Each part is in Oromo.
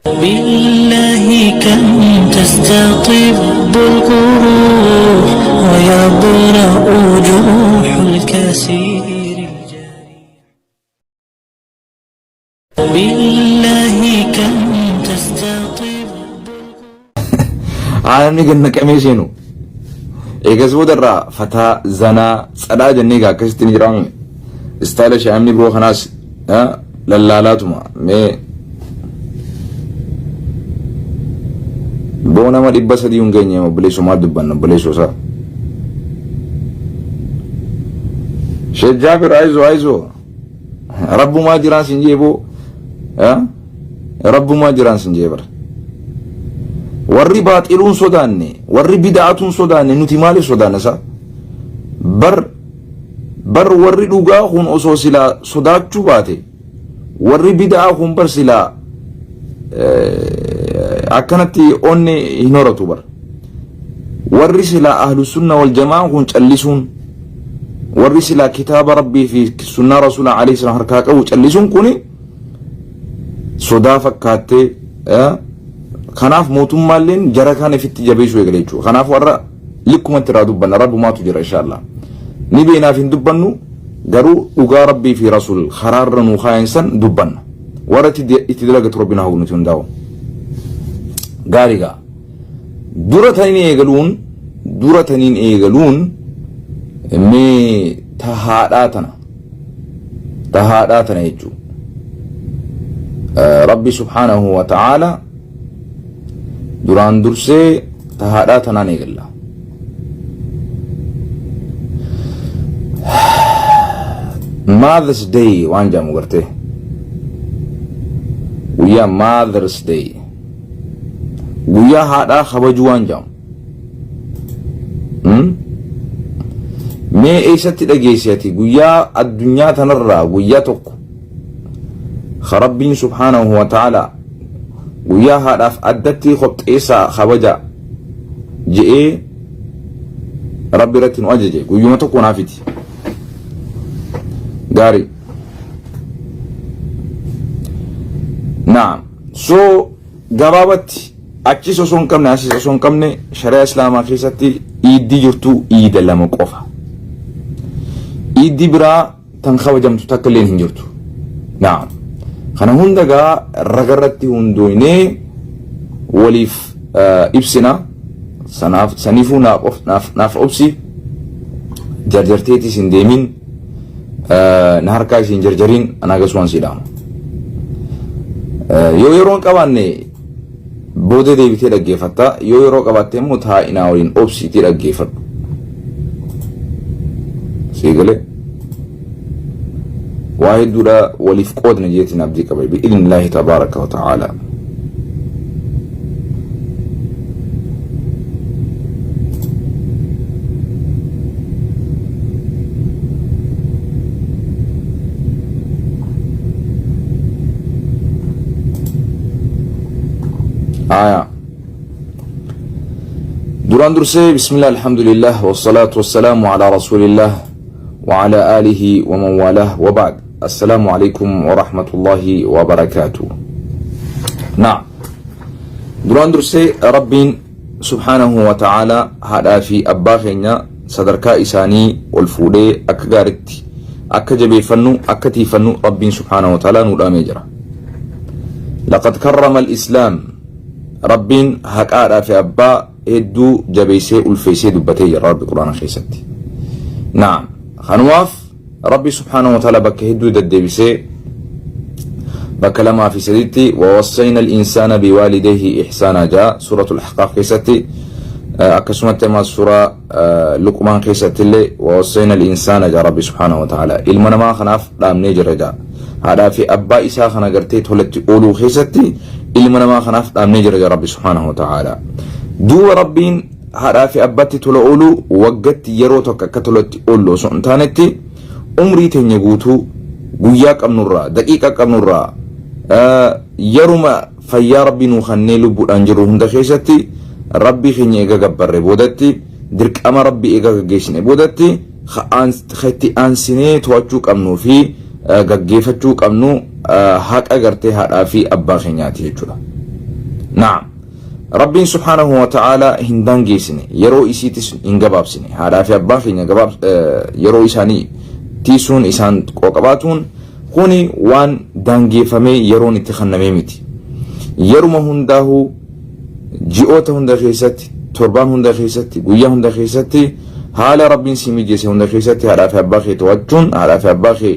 بالله كم تستطب الجروح ويبرأ جروح الكثير الجارح. بالله كم تستطب. Haa namni gad naqamee seenu. Eegas booda irraa fataa, zanaa, tsadhaa jennee egaa akkasitti ni jiraame. Istaayila shaamni biroo kanaas lallaalaatuma mee boo nama 300 hin geenye obboleessoo maal dubbanna obboleessoo isaa. Sheekh Jaabir ayizoo ayizoo rabbumaa jiraan sin jee boo rabbumaa jiraan sin jee bara. Warri baaxiluun sodaanne warri bida'atuun sodaanne nuti maaliif sodaanna isaa? Bar Bar warri dhugaa kun osoo silaa sodaachuu baate warri bida'aa kun bar silaa akkanatti onni hin horatu bar. Warri silaa ahlu sunna wal jamaa kun callisuun warri silaa kitaaba rabbii fi sunnaa rasuula alayhi salaam harkaa qabu callisuun kuni sodaa fakkaattee kanaaf mootummaalleen jara kana ifitti jabeessuu eegale jechuudha. Kanaaf warra likkumatti irraa dubbanna rabbumaatu jira inshallah. Ni beenaaf hin dubbannu garuu dhugaa rabbii fi rasul karaarra nuu kaayan san dubbanna. Warra itti dalagatu rabbi na nuti hundaa'u. Gaarii gaa. Dura taniin eegaluun dura taniin eegaluun mee ta haadhaa tana ta haadhaa tana jechuudha. Rabbi subhaanahu wa ta'aala duraan dursee ta haadhaa tanaan eegalla. Mother's Day waan jedhamu gartee. Guyyaa Mother's Day. Guyyaa haadhaa kabajuu waan jedhamu. Mee eessatti dhageesse ati guyyaa addunyaa tanarraa guyyaa tokko ka Rabbiin subhaanahu wa ta'ala guyyaa haadhaaf addatti kopxeessaa kabaja je'ee Rabbi irratti nu ajaje guyyuma tokko naafiti. Gaarii. Naam. So gabaabatti achis osoo hin qabne asis osoo hin qabne shari'aa islaamaa keessatti iiddii jirtu iida lama qofa. Iiddii biraa tan kabajamtu takka illeen hin jirtu. Naam. Kana hunda gaa ragarratti hundooynee waliif ibsina. Sanaaf saniifuu naaf obsi jarjarteetis hin deemin na harkaa isin jarjariin anaa gasumaan sii dhaama. Yoo yeroo hin qabaanne booda deebitee dhaggeeffatta yoo yeroo qabaatte immoo taa'inaa waliin obsiitii dhaggeeffadhu. Sii galee waa hedduudha waliif qoodna jeetiin abdii qaba bi'idhnillaahi tabaaraka wa ta'aalaa. Aya. Duraan dursee bismillah alhamdulillah wassalaatu wassalaamu ala rasuulillah wa ala aalihi wa man waalaah wa ba'd. Assalaamu alaikum wa rahmatullahi wa barakaatuh. Naam. Duraan dursee Rabbiin subhaanahu wa ta'ala haadhaa fi abbaa keenya sadarkaa isaanii ol fuudhee akka gaaritti akka jabeeffannu akka tiifannu Rabbiin subhaanahu wa ta'ala nuu dhaamee jira. Laqad karrama al-Islaam Rabbiin haqa haadhaa fi abbaa hedduu jabeessee ulfeessee dubbatee jira Rabbi Qur'aana keessatti. Naam. Kanumaaf Rabbi subhaanahu wa ta'ala bakka hedduu deddeebisee bakka lamaa fi saditti wawassayna al-insaana biwaalidayhi ihsaanaa jaa suuratul ahqaaf keessatti akkasumatti amma suuraa luqmaan keessatti illee wawassayna al-insaana jaa Rabbi subhaanahu wa ta'ala ilma namaa kanaaf dhaamnee jirra jaa. Haadhaa fi abbaa isaa kana gartee tolatti ooluu keessatti ilma namaa kanaaf dhaamnee jira jaa Rabbi subhaanahu wa ta'ala. Duuba Rabbiin haadhaa fi abbatti tola ooluu waggatti yeroo tokko akka tolatti oollu osoo hin taanetti umrii teenya guutuu guyyaa qabnurraa daqiiqa qabnurraa yeruma fayyaa Rabbi nuu kannee lubbuudhaan jirru hunda keessatti Rabbi keenya eega gabbarre boodatti dirqama Rabbi eega gaggeessine boodatti ka itti aansinee to'achuu qabnuu fi gaggeeffachuu qabnu haqa gartee haadhaa fi abbaa keenyaati jechuudha. Naam. Rabbiin subhaanahu wa ta'aalaa hin daangeessine, yeroo isiitis hin gabaabsine. Haadhaa fi abbaa keenya yeroo isaanii tiisuun isaan qoqabaatuun kuni waan daangeeffamee yeroon itti kennamee miti. Yeruma hundaahuu ji'oota hunda keessatti, torbaan hunda keessatti, guyyaa hunda keessatti, haala Rabbiin si mijeesse hunda keessatti haadhaa fi abbaa kee to'achuun, haadhaa fi abbaa kee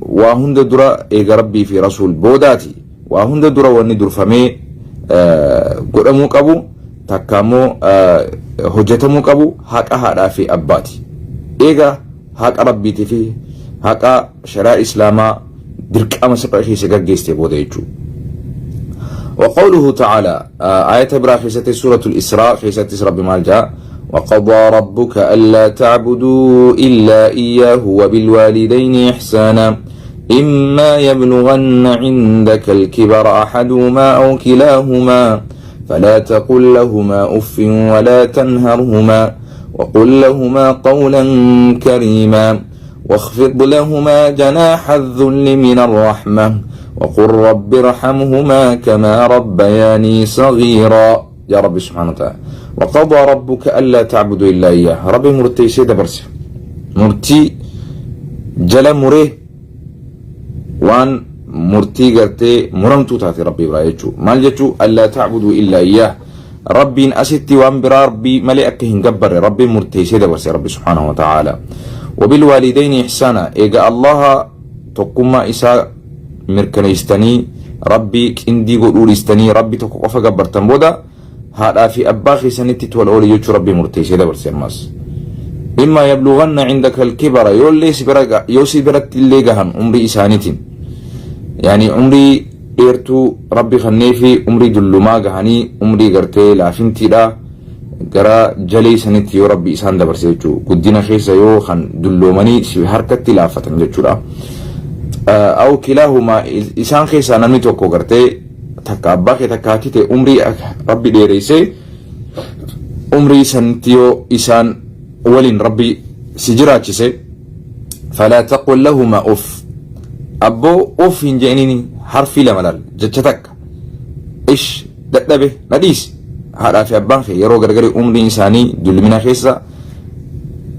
waa hunda dura eega Rabbii fi Rasuul boodaati. Waa hunda dura wanni durfamee godhamuu qabu takka immoo hojjetamuu qabu haqa haadhaa fi abbaati. Eega haqa Rabbiitii fi haqa shari'aa Islaamaa dirqama sirra keessa gaggeessite booda jechuudha. وقوله تعالى آية برا خيستي سورة الإسراء خيستي ربي مال جاء وقضى ربك ألا تعبدوا إلا إياه وبالوالدين إحسانا إما يبلغن عندك الكبر أحدهما أو كلاهما فلا تقل لهما أف ولا تنهرهما وقل لهما قولا كريما واخفض لهما جناح الذل من الرحمة وقل رب ارحمهما كما ربياني صغيرا. يا ربي سبحانه وتعالى وقضى ربك ألا تعبدوا إلا إياه. ربي murteessee dabarse murtii jala muree waan murtii gartee muramtuu taate Rabbii biraa jechuu. Maal jechuu? ألا تعبدوا إلا إياه. Rabbiin asitti waan biraa Rabbii malee akka hin gabbarre Rabbiin murteessee dabarse Rabbi سبحانه وتعالى. وبالوالدين إحسانا. Eega Allaha tokkummaa isaa mirkaneessitanii, Rabbii qindii godhuu dhiistanii, Rabbi tokko qofa gabbartan booda haadhaa fi abbaa keessanitti tola oole jechuu Rabbii murteessee dabarse ammas. إما يبلغن عندك الكبر yoollee si bira yoo si biratti illee gahan umrii isaaniitiin, yani umrii dheertuu Rabbi kannee fi umrii dullumaa gahanii, umrii gartee laafintiidha gara jalee sanitti yoo Rabbi isaan dabarse jechuu, guddina keessa yoo kan dulloomanii si harkatti laafatan jechuudha. أو كلاهما isaan keessaa namni tokko gartee takka abbaa kee takka haati ta'e umrii Rabbi dheereessee umrii sanitti yoo isaan waliin Rabbi si jiraachise, فلا تقل لهما أف. Abboo أف hin je'iniini. Harfii lama laal, jecha takka ish dadhabe na dhiisi. Haadhaa fi abbaan kee yeroo gargari umriin isaanii dullumina keessa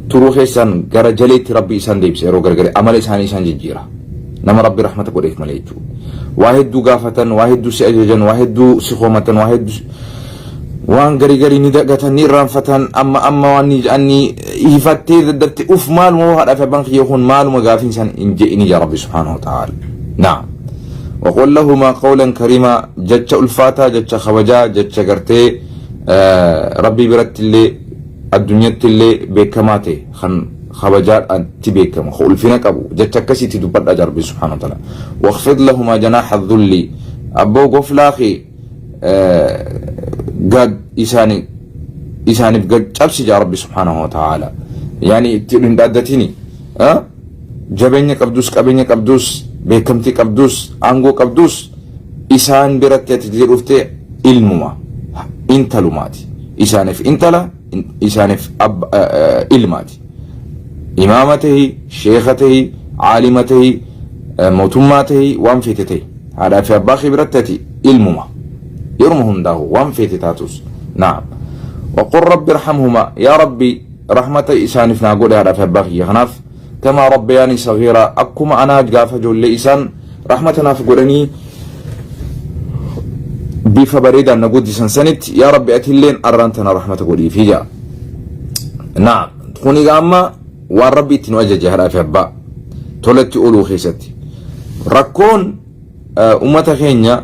turuu keessaan gara jaleetti Rabbi isaan deebise, yeroo gargari amala isaanii isaan jijjiira, nama Rabbi rahmata godheef malee jechuudha. Waa hedduu gaafatan, waa hedduu si ajajan, waa hedduu si komatan, waa hedduu waan garii garii ni dagatan, ni irraanfatan. Amma amma waan ni jedhanii hifattee daddarte uf maaluma haadhaa fi abbaan kiyya kun maaluma gaafiin isaan hin je'ini jaa Rabbi سبحانه وتعالى. نعم. وقل لهما قولا كريما. Jecha ulfaataa, jecha kabajaa, jecha gartee Rabbii biratti illee addunyatti illee beekamaa ta'e, kan kabajaadhaan itti beekamu, kan ulfina qabu, jecha akkasiitti dubbadhaa jaa Rabbi سبحانه وتعالى. واخفض لهما جناح الذل. Abboo goflaa kee gad isaaniif gad cabsi jaa Rabbi سبحانه وتعالى. Yani itti hin dhaaddatini. Jabeenya qabdus, qabeenya qabdus, beekamtii qabdus, aangoo qabdus, isaan biratti ati dhuftee ilmuma intalumaati. Isaaniif intala, isaaniif ilmaati. Imaama tahi, sheeka tahi, caalima tahi, mootummaa tahi, waan feete tahi, haadhaa fi abbaa kee biratti ati ilmuma yeruma hundaahu, waan feete taatus. نعم. وقل رب ارحمهما. Yaa Rabbi rahmata isaaniif naa godhe haadhaa fi abbaa kiyya kanaaf, كما ربياني صغيرا. Akkuma anaa gaafa ijoollee isaan rahmata naaf godhanii bifa bareedaan na guddisan sanitti, yaa Rabbi atilleen arraan tana rahmata godhiifi jaa. نعم. Kun egaa amma waan Rabbi itti nu ajaje haadhaa fi abbaa tolatti ooluu keessatti. Rakkoon ummata keenya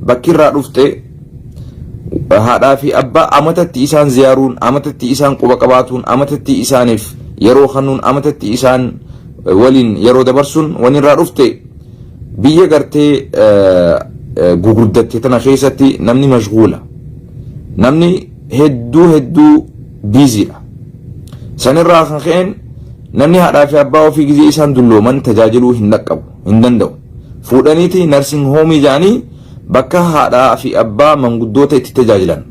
bakki irraa dhufte haadhaa fi abbaa amatatti isaan ziyaaruun, amatatti isaan quba qabaatuun, amatatti isaaniif yeroo kennuun, amatatti isaan waliin yeroo dabarsuun waan irraa dhufte biyya gartee gugurdatte tana keessatti namni mashguula, namni hedduu hedduu busy dha. Sanirraa kan ka'een namni haadhaa fi abbaa ofii gizee isaan dullooman tajaajiluu hin dhaqqabu, hin danda'u. Fuudhaniiti nursing home jedhanii bakka haadhaa fi abbaa manguddoota itti tajaajilan,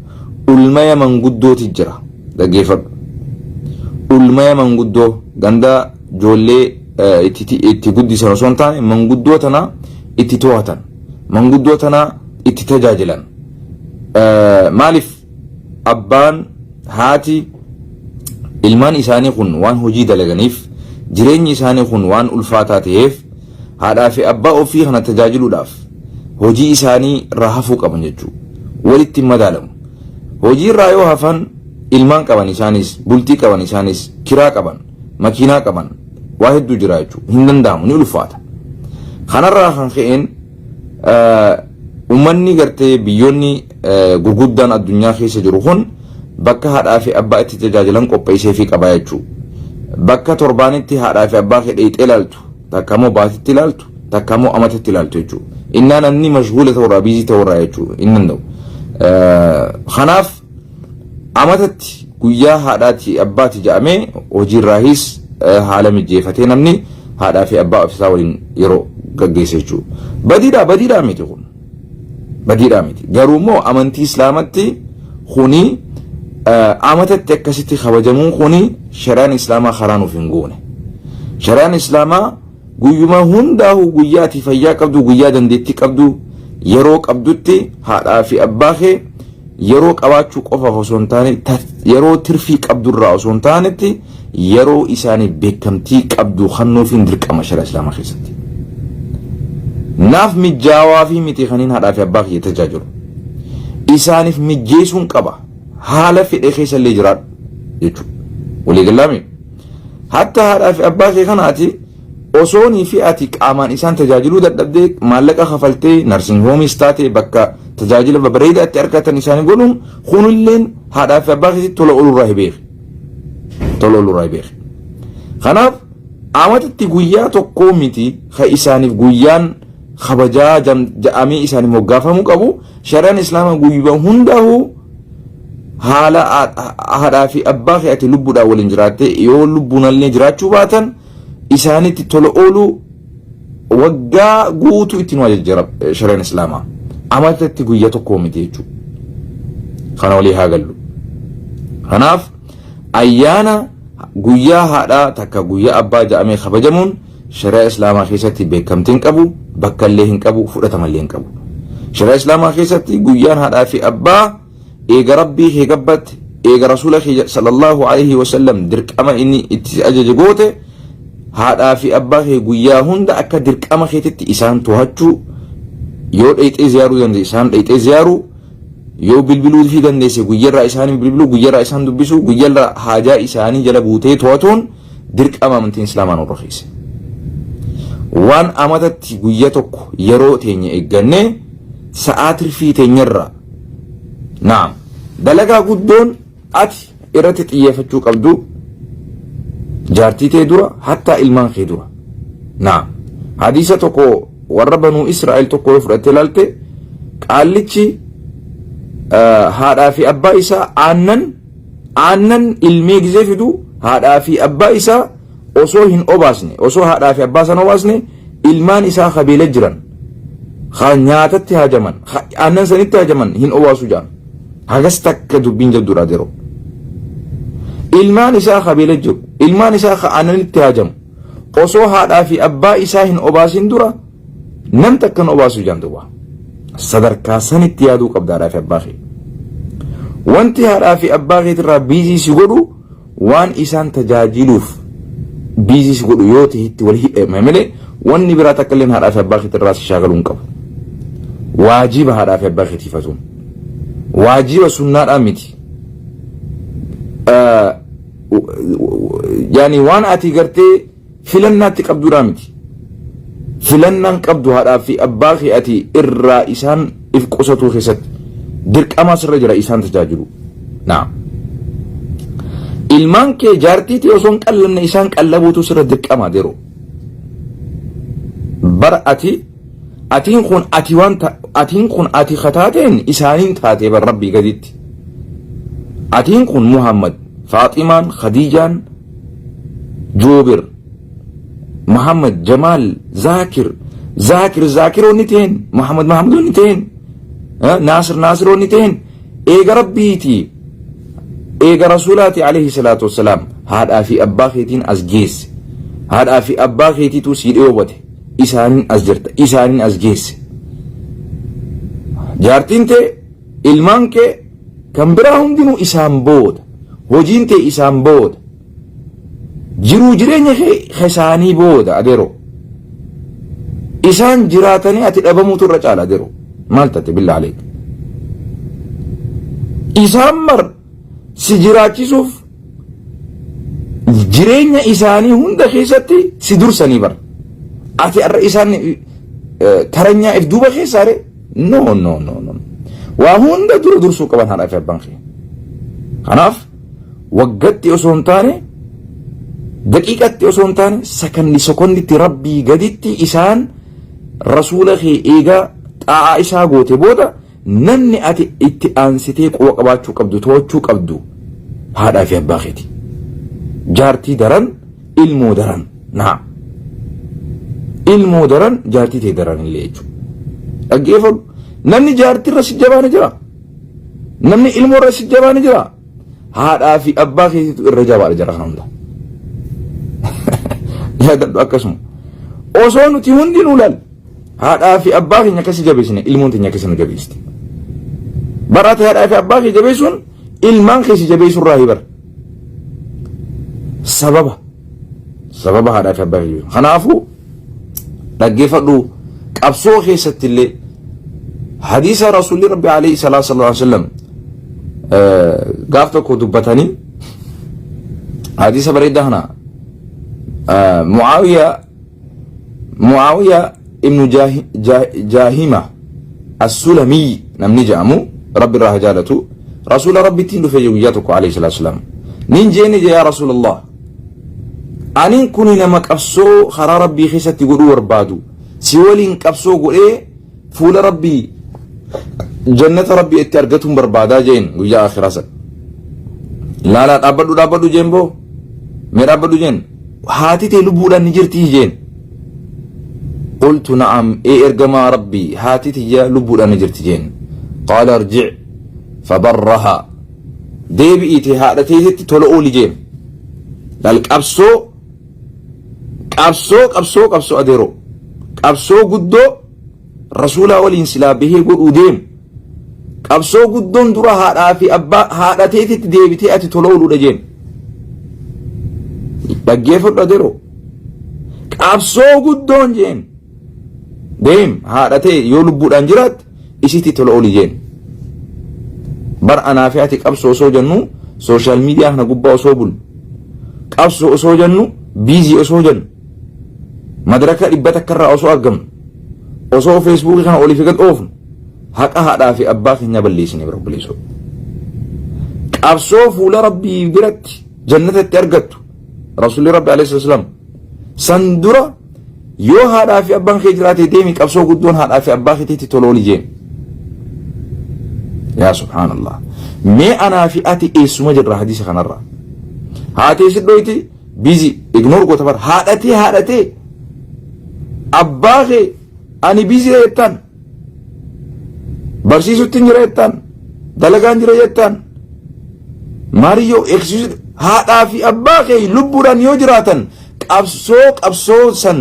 ulmaya manguddooti jira. Dhaggeeffadhu, ulmaya manguddoo ganda ijoollee itti guddisan osoo hin taane manguddoo tana itti to'atan, manguddoo tana itti tajaajilan. Maaliif abbaan haati ilmaan isaanii kun waan hojii dalaganiif jireenyi isaanii kun waan ulfaataa ta'eef haadhaa fi abbaa ofii kana tajaajiluudhaaf hojii isaanii irraa hafuu qaban jechuudha. Walitti hin madaalamu. Hojii irraa yoo hafan ilmaan qaban isaanis, bultii qaban isaanis, kiraa qaban, makiinaa qaban, waa hedduu jira jechuudha. Hin danda'amu, ni ulfaata. Kanarraa kan ka'een Ummanni gartee biyyoonni gurguddaan addunyaa keessa jiru kun bakka haadhaa fi abbaa itti tajaajilan qopheesseefii qaba jechuudha. Bakka torbaanitti haadhaa fi abbaa kee dheeyxee ilaaltu, takka immoo baatitti ilaaltu, takka immoo amatatti ilaaltu jechuudha. Innaa namni mashguula ta'urraa biizii ta'urraa jechuudha hin danda'u. Kanaaf amatatti guyyaa haadhaati abbaati jedhamee hojiirraahis haala mijjeefatee namni haadhaa fi abbaa ofiisaa waliin yeroo gaggeessa jechuudha. Badiidhaa badiidhaa miti kun. Badiidhaa miti. Garuu immoo amantii islaamatti kuni amatatti akkasitti kabajamuun kuni shari'aan islaamaa karaa nuuf hin goone. Shari'aan islaamaa guyyuma hundaa'u guyyaa ati fayyaa qabdu guyyaa dandeettii qabdu yeroo qabdutti haadhaa fi abbaa kee yeroo qabaachuu qofaaf osoo hin taane yeroo tirfii qabdurraa osoo hin taanetti yeroo isaaniif beekamtii qabdu kennuufiin dirqama shari'a islaamaa keessatti. Naaf mijaawaa fi miti kaniin haadhaa fi abbaa kiyya tajaajilu. Isaaniif mijjeessuun qaba. Haala fedhe keessa illee jiraadhu jechuudha. Waliigalaami. Hatta haadhaa fi abbaa kee kanaati osoonii fi ati qaamaan isaan tajaajiluu dadhabdee maallaqa kafaltee nursing homeis taate bakka tajaajila babareedaa itti argatan isaanii godhuun kunilleen haadhaa fi abbaa keetti tola oolurraa hin beeki. Tola oolurraa hin beeki. Kanaaf amatatti guyyaa tokkoo miti ka isaaniif guyyaan kabajaa ja'amee isaaniif moggaafamuu qabu shari'aan islaamaa guyyuma hundaa'uu haala haadhaa fi abbaa kee ati lubbuudhaan waliin jiraatte yoo lubbuunallee jiraachuu baatan isaanitti tola ooluu waggaa guutuu itti nu ajajja shari'aan islaamaa. Amatatti guyyaa tokkoo miti jechuudha. Kana walii haa gallu. Kanaaf ayyaana guyyaa haadhaa takka guyyaa abbaa ja'amee kabajamuun shari'aa islaamaa keessatti beekamtii hin qabu, bakka illee hin qabu, fudhatama illee hin qabu. Shari'aa islaamaa keessatti guyyaan haadhaa fi abbaa eega rabbii kee gabbatte, eega rasuula kee sallallahu alaihi wasallam dirqama inni itti ajaje goote, haadhaa fi abbaa kee guyyaa hunda akka dirqama keetitti isaan to'achuu, yoo dhayxee ziyaaruu dandeesse isaan dhayxee ziyaaruu, yoo bilbiluu fi dandeesse guyyarraa isaanii bilbiluu, guyyarraa isaan dubbisuu, guyyarraa haajaa isaanii jala buutee to'atuun dirqama amantiin islaamaa nurra keesse. Waan amatatti guyya tokko yeroo teenya eeggannee sa'aa tirfii teenyarraa naam dalagaa guddoon ati irratti xiyyeeffachuu qabdu jaartii tee dura hattaa ilmaan kee dura. Naam hadiisa tokko warra banuu Israa'el tokko yoo fudhattee ilaalte qaallichi haadhaa fi abbaa isaa aannan Aannan ilmee gizee fidu haadhaa fi abbaa isaa osoo hin obaasne, osoo haadhaa fi abbaa sana obaasne ilmaan isaa ka beela jiran, ka nyaatatti hajaman, ka aannan sanitti hajaman hin obaasu jaan. Hagas takka dubbiin jabduudha yeroo. Ilmaan isaa ka beela jiru, ilmaan isaa ka aannanitti hajamu, osoo haadhaa fi abbaa isaa hin obaasin dura Nam takka hin obaasu jaan duuba. Sadarkaa sanitti yaaduu qabda haadhaa fi abbaa kee. Wanti haadhaa fi abbaa keetirraa biizii si godhu waan isaan tajaajiluuf biizii si godhu yoo ta'etti wal hidhame malee wanni biraa takka illee haadhaa fi abbaa keetirraa si shaakaluu hin qabu. Waajiba haadhaa fi abbaa keetiifatuun. Waajiba sunnaadhaa miti. Yaani waan ati gartee filannaatti qabduudhaa miti. Filannaan qabdu haadhaa fi abbaa kee ati irraa isaan if qusatuu keessatti dirqamaa sirra jira isaan tajaajilu. Naam. Ilmaan kee jaartii tee osoo hin qallamne isaan qallabuutu sirra dirqama deroo. Bara ati atiin kun ati waan atiin kun ati kataateen isaaniin taatee bar rabbii gaditti. Atiin kun Muhammad, Faaximaan, Khadiijaan, Joobir, Muhammad, Jamaal, Zaakir, Zaakir, Zaakiroonni ta'een, Muhammad, Muhammadoonni ta'een, Naasir, Naasiroonni ta'een, eega Rabbiiti, eega Rasuulaati alayhi salaatu wassalaam, haadhaa fi abbaa keetiin as geesse. Haadhaa fi abbaa keetiitu sii dheebate, isaaniin as jirta, isaaniin as geesse. Jaartiin tee, ilmaan kee kan biraa hundinuu isaan booda. Hojiin tee isaan booda. Jiruu jireenya kee isaanii booda adeeroo. Isaan jiraatanii ati dhabamuutu irra caala adeeroo. Maal taate billaa aleek. Isaan mar si jiraachisuuf jireenya isaanii hunda keessatti si dursanii bar. Ati har'a isaan taranyaa if duuba keessaa ree? No, no, no, no. Waa hunda dura dursuu qaban haadhaa fi abbaan kee. Kanaaf waggatti osoo hin taane, daqiiqatti osoo hin taane, sakandi sekonditti rabbii gaditti isaan rasuula kee eegaa xaa'aa isaa goote booda namni ati itti aansitee quba qabaachuu qabdu, to'achuu qabdu haadhaa fi abbaa keeti. Jaartii daran, ilmoo daran naa. Ilmoo daran, jaartii ta'e daran illee jechuudha. Dhaggeeffadhu. Namni jaartii irra si jabaa ni jira. Namni ilmoo irra si jabaa ni jira. Haadhaa fi abbaa keetiitu irra jabaadha jara kana hunda. Yaadadhu akkasuma. Osoo nuti hundinuu laal haadhaa fi abbaa keenya akkasi jabeessine ilmoon teenya akkasi nu jabeessiti. Baraate haadhaa fi abbaa kee jabeessuun ilmaan kee si jabeessuu irraa bara. Sababa. Sababa haadhaa fi abbaa kee jabeessuun. Kanaafuu dhaggeeffadhu qabsoo keessatti illee hadiisa rasuulli rabbi alayhi salaatu wa sallam gaaf tokko dubbatanii hadiisa bareedaa kana Muaawiya ibnu Jaahima As-Sulamii namni jedhamu rabbi irraa haa jaalatu rasuula rabbittiin dhufe guyyaa tokko alayhi salaatu wasalaam nin jeeni je yaa rasuulallah anin kuni nama qabsoo karaa rabbii keessatti godhuu barbaadu si waliin qabsoo godhee fuula rabbii jannata rabbii itti argatuun barbaadaa jeen guyyaa akhiraa san laalaa dhaabbadhu dhaabbadhu jeen boo mee dhaabbadhu jeen haati tee lubbuudhaan ni jirtii jeen qultu na'am ee ergamaa rabbii haati tiyya lubbuudhaan ni jirti jeen qaala arji' fabarraha deebi'iite haadha teetitti tola ooli jeen laal qabsoo qabsoo qabsoo qabsoo adeeroo qabsoo guddoo rasuulaa waliin silaa bahee godhuu deemu qabsoo guddoon dura haadhaa fi abbaa haadha teetitti deebitee ati tola ooluudha jeen dhaggeeffadhu adeeroo qabsoo guddoon jeen deem haadha tee yoo lubbuudhaan jiraatte isitti tola ooli jeen bar anaa fi ati qabsoo osoo jennu sooshaal miidiyaa kana gubbaa osoo bullu qabsoo osoo jennu biizii osoo jennu madaraka dhibba takka irraa osoo argamnu osoo feesbuukii kana olii fi gad oofnu haqa haadhaa fi abbaa keenyaa balleessine bira obboleessoo. Qabsoo fuula rabbii biratti jannata itti argattu rasuulli rabbi alayhi salaam san dura yoo haadhaa fi abbaan kee jiraate deemi qabsoo guddoon haadhaa fi abbaa keetiitti tola oli jeen. Yaa subhaanallah. Mee anaa fi ati eessuma jirra hadiisa kanarraa. Haatee si dhoyti busy ignore goota bara haadhatee haadhatee abbaa kee ani busy jettaan barsiisutti hin jira jettaan dalagaan jira jettaan maariyyoo eegsisu haadhaa fi abbaa kee lubbuudhaan yoo jiraatan qabsoo qabsoo san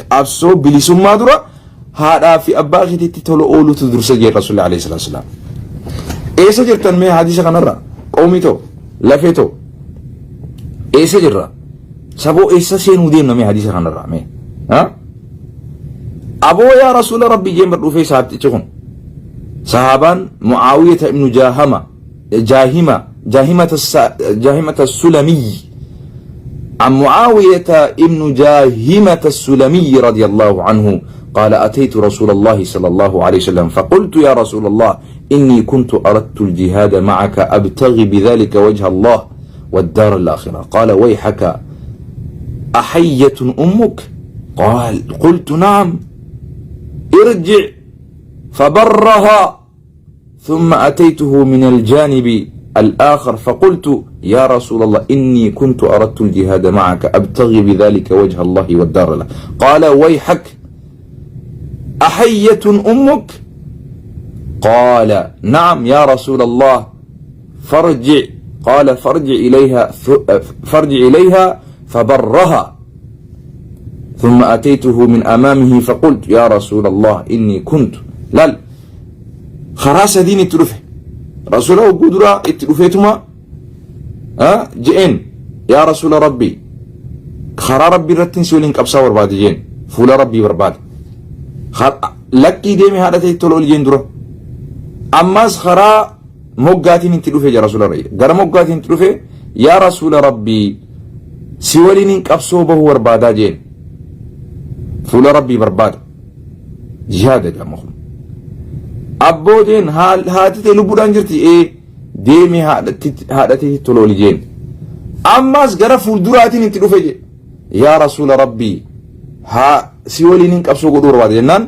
qabsoo bilisummaa dura haadhaa fi abbaa keetitti tola oolutu dursa jee rasuulli alayhi salaatu wasalaam. Eessa jirtan mee hadiisa kanarra qawmii too lafee too eessa jirra saboo eessa seenuu deemna mee hadiisa kanarra mee aboo yaa rasuula rabbii jeen bar dhufee sahabtichi kun sahaabaan mu'aawiyata ibnu jaahama jaahima jaahimata sulamiyyi عن معاوية ابن جاهمة السلمي رضي الله عنه قال أتيت رسول الله صلى الله عليه وسلم فقلت يا رسول الله إني كنت أردت الجهاد معك أبتغي بذلك وجه الله والدار الآخرة قال ويحك أحية أمك قال قلت نعم ارجع فبرها ثم أتيته من الجانب الآخر فقلت يا رسول الله إني كنت أردت الجهاد معك أبتغي بذلك وجه الله والدار له قال ويحك أحية أمك قال نعم يا رسول الله فارجع قال فارجع إليها فارجع إليها فبرها ثم أتيته من أمامه فقلت يا رسول الله إني كنت لا Karaa sadiin itti dhufe. Rasuula hogguu duraa itti dhufeetuma je'een, yaa Rasuula Rabbii, karaa Rabbii irratti si waliin qabsaa barbaade jeen, fuula Rabbii barbaade. Lakkii, deeme haadha ta'e tola ol jeen dura. Ammas karaa moggaatiin itti dhufe jaa Rasuula Rabbii. Gara moggaatiin itti dhufe, yaa Rasuula Rabbii, si waliin qabsoo bahuu barbaadaa jeen. Fuula Rabbii barbaada. Jihaada jedhama kun. Abboo jeen, haati ta'e lubbuudhaan jirti, ee deemi haadha ta'e tola oli jeen. Ammas gara fuulduraatiin itti dhufe jee. Yaa Rasuula Rabbii, haa si waliin hin qabsoo godhuu barbaada jennaan,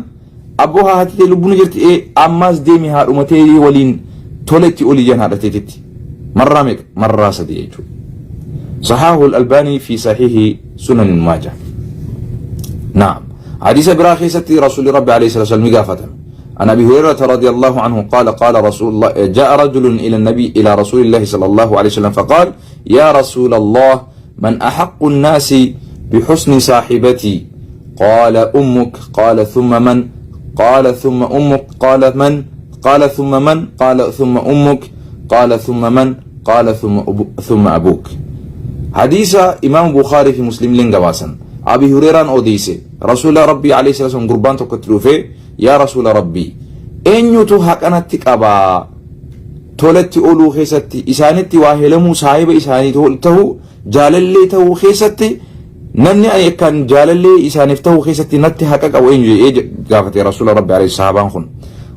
abboo haati ta'e lubbuun jirti, ee ammas deemi haadhuma ta'e waliin tola itti oli jeen haadha ta'etti. Marraa meeqa? Marraa sadi jechuudha. صححه الألباني في صحيح سنن ماجه. نعم، حديث برا خيستي رسول ربي عليه الصلاة والسلام قافة. عن أبي هريرة رضي الله عنه قال: قال رسول الله، جاء رجل إلى النبي، إلى رسول الله صلى الله عليه وسلم، فقال: يا رسول الله، من أحق الناس بحسن صاحبتي؟ قال: أمك. قال: ثم من؟ قال: ثم أمك. قال: من؟ قال: ثم من؟ قال: ثم أمك. قال: ثم من؟ قال: ثم أبوك. حديث إمام بخاري في مسلم لين أبي هريرة أوديسه. رسول ربي عليه الصلاة والسلام gurbaan tokkotti dhufe, yaa Rasuula Rabbii, eenyutu haqanatti qabaa tolatti ooluu keessatti, isaanitti waa helamuu, saahiba isaanii ta'uu, jaalallee ta'uu keessatti, namni ani akkaan jaalallee isaaniif ta'uu keessatti natti haqa qabu eenyu jedhee gaafate Rasuula Rabbi alayhi sahabaan kun.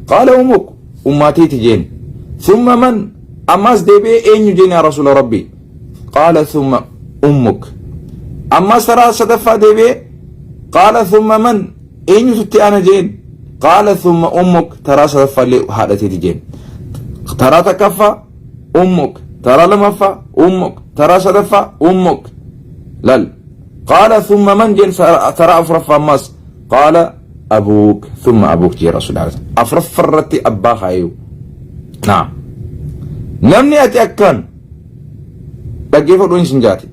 قال: أمك, ummaateeti jeen. ثم من? Ammas deebi'ee eenyu jeen yaa Rasuula Rabbi? قال: ثم أمك. Ammas taraa sadaffaa deebi'ee, قال: ثم من? Eenyututti ana jeen? قال: ثم أمك. Taraa sadaffaallee haadhateeti jeen. Taraa takkaffaa أمك, taraa lamaffaa أمك, taraa sadaffaa أمك. Lal, قال: ثم من jeen taraa afuraffaa ammas. قال: أبوك ثم أبوك jee Rasuul afuraffarratti abbaa kaayu. Naam, namni ati akkaan dhaggeeffadhu sin jaate,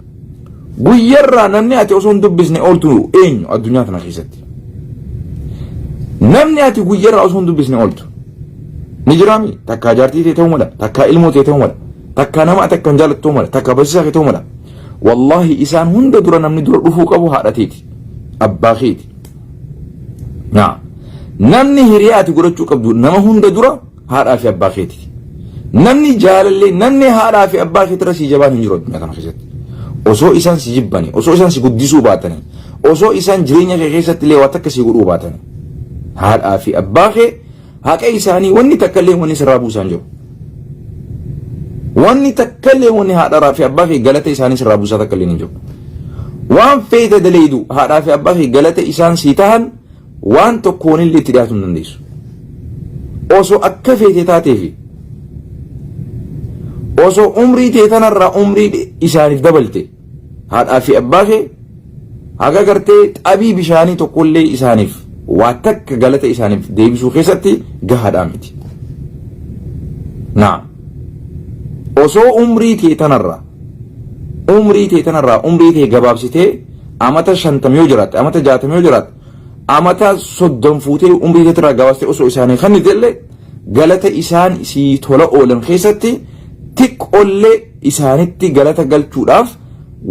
guyyarraa namni ati osoo hin dubbisne ooltu eenyu addunyaa tana keessatti? Namni ati guyyarraa osoo hin dubbisne ooltu ni jiraami? Takkaa jaartii ta'e ta'uu mala, takkaa ilmoo ta'e ta'uu mala, takkaa nama ati akkan jaalattu ta'uu mala, takkaa barsiisaa kee ta'uu mala. Wallaahi, isaan hunda dura namni dura dhufuu qabu haadha teeti, abbaa keeti. Naa namni hiriyaa ati godhachuu qabdu nama hunda dura haadhaa fi abbaa keeti. Namni jaalallee, namni haadhaa fi abbaa keetirra sii jabaan hin jiru addunyaa kana keessatti. Osoo isaan si jibbani, osoo isaan si guddisuu baatani, osoo isaan jireenya kee keessatti illee waa takka si godhuu baatani, haadhaa fi abbaa kee haqa isaanii wanni takka illee wanni sirraa buusaan jiru. Wanni takka illee wanni haadhaa fi abbaa kee galata isaanii sirraa buusaa takka illee hin jiru. Waan feete daleedu, haadhaa fi abbaa kee galata isaan sii tahan waan tokkoon illee itti dhiyaatu hin dandeessu. Osoo akka feete taatee fi osoo umrii tee tanarraa umrii isaaniif dabalte, haadhaa fi abbaa kee haga gartee xabii bishaanii tokkollee isaaniif waa takka galata isaaniif deebisuu keessatti gahaadhaa miti. Naa osoo umrii tee tanarraa umrii tee gabaabsitee amata 50 yoo jiraatte, amata 60 yoo jiraatte, amata 30 fuutee umrii teetirraa gabaabsitee osoo isaanii kennite illee, galata isaan sii tola oolan keessatti xiqqoollee isaanitti galata galchuudhaaf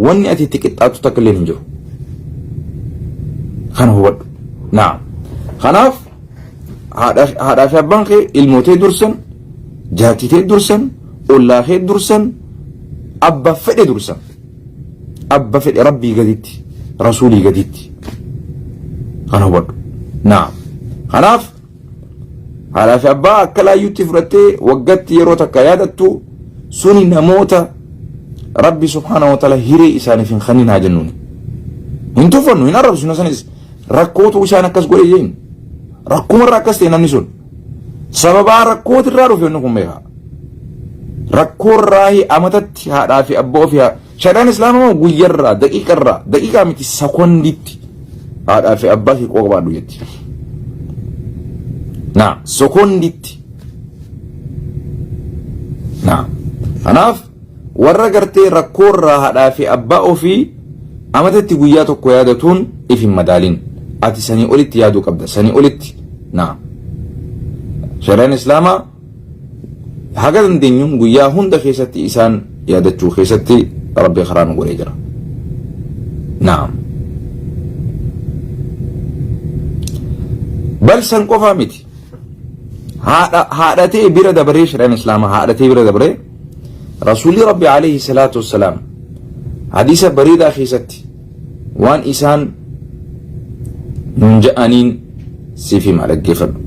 wanni ati itti qixxaattu takka illee hin jiru. Kana hubadhu. Naam. Kanaaf haadhaa fi abbaan kee ilmootee dursan, jaartitee dursan, ollaa kee dursan, abba fedhe dursan. Abba fedhe Rabbii gaditti, Rasuulii gaditti. Kana hubadhu. Naam. Kanaaf haadhaa fi abbaa akka laayyutti fudhattee waggatti yeroo takka yaadattu suni namoota Rabbi سبحانه وتعالى hiree isaaniif hin kennin haa jennuuni. Hin tuffannu, hin arrabsinu sanis, rakkootu isaan akkas godhe jeen. Rakkumarraa akkas ta'e namni sun. Sababaa rakkootirraa dhufe inni kun beekaa. Rakkoorraa amatatti haadhaa fi abbaa ofii, shari'aan islaamaa guyyarraa, daqiiqarraa, daqiiqaa miti, sekonditti haadhaa fi abbaa kee qabaadhu jetti. Naa sekonditti. Naa kanaaf warra gartee rakkoorraa haadhaa fi abbaa ofii amatatti guyyaa tokko yaadatuun if hin madaalin. Ati sanii olitti yaaduu qabda, sanii olitti. Naa shari'aan islaamaa Haga dandeenyuun guyyaa hunda keessatti isaan yaadachuu keessatti Rabbi karaa nu godhee jira. Naam. Bal san qofaa miti. Haadha haadhatee bira dabaree shari'aan Islaamaa haadhatee bira dabaree Rasuulli Rabbi alayhi salaatu wassalaam hadiisa bareedaa keessatti waan isaan nun ja'aniin siif hima dhaggeeffadhu.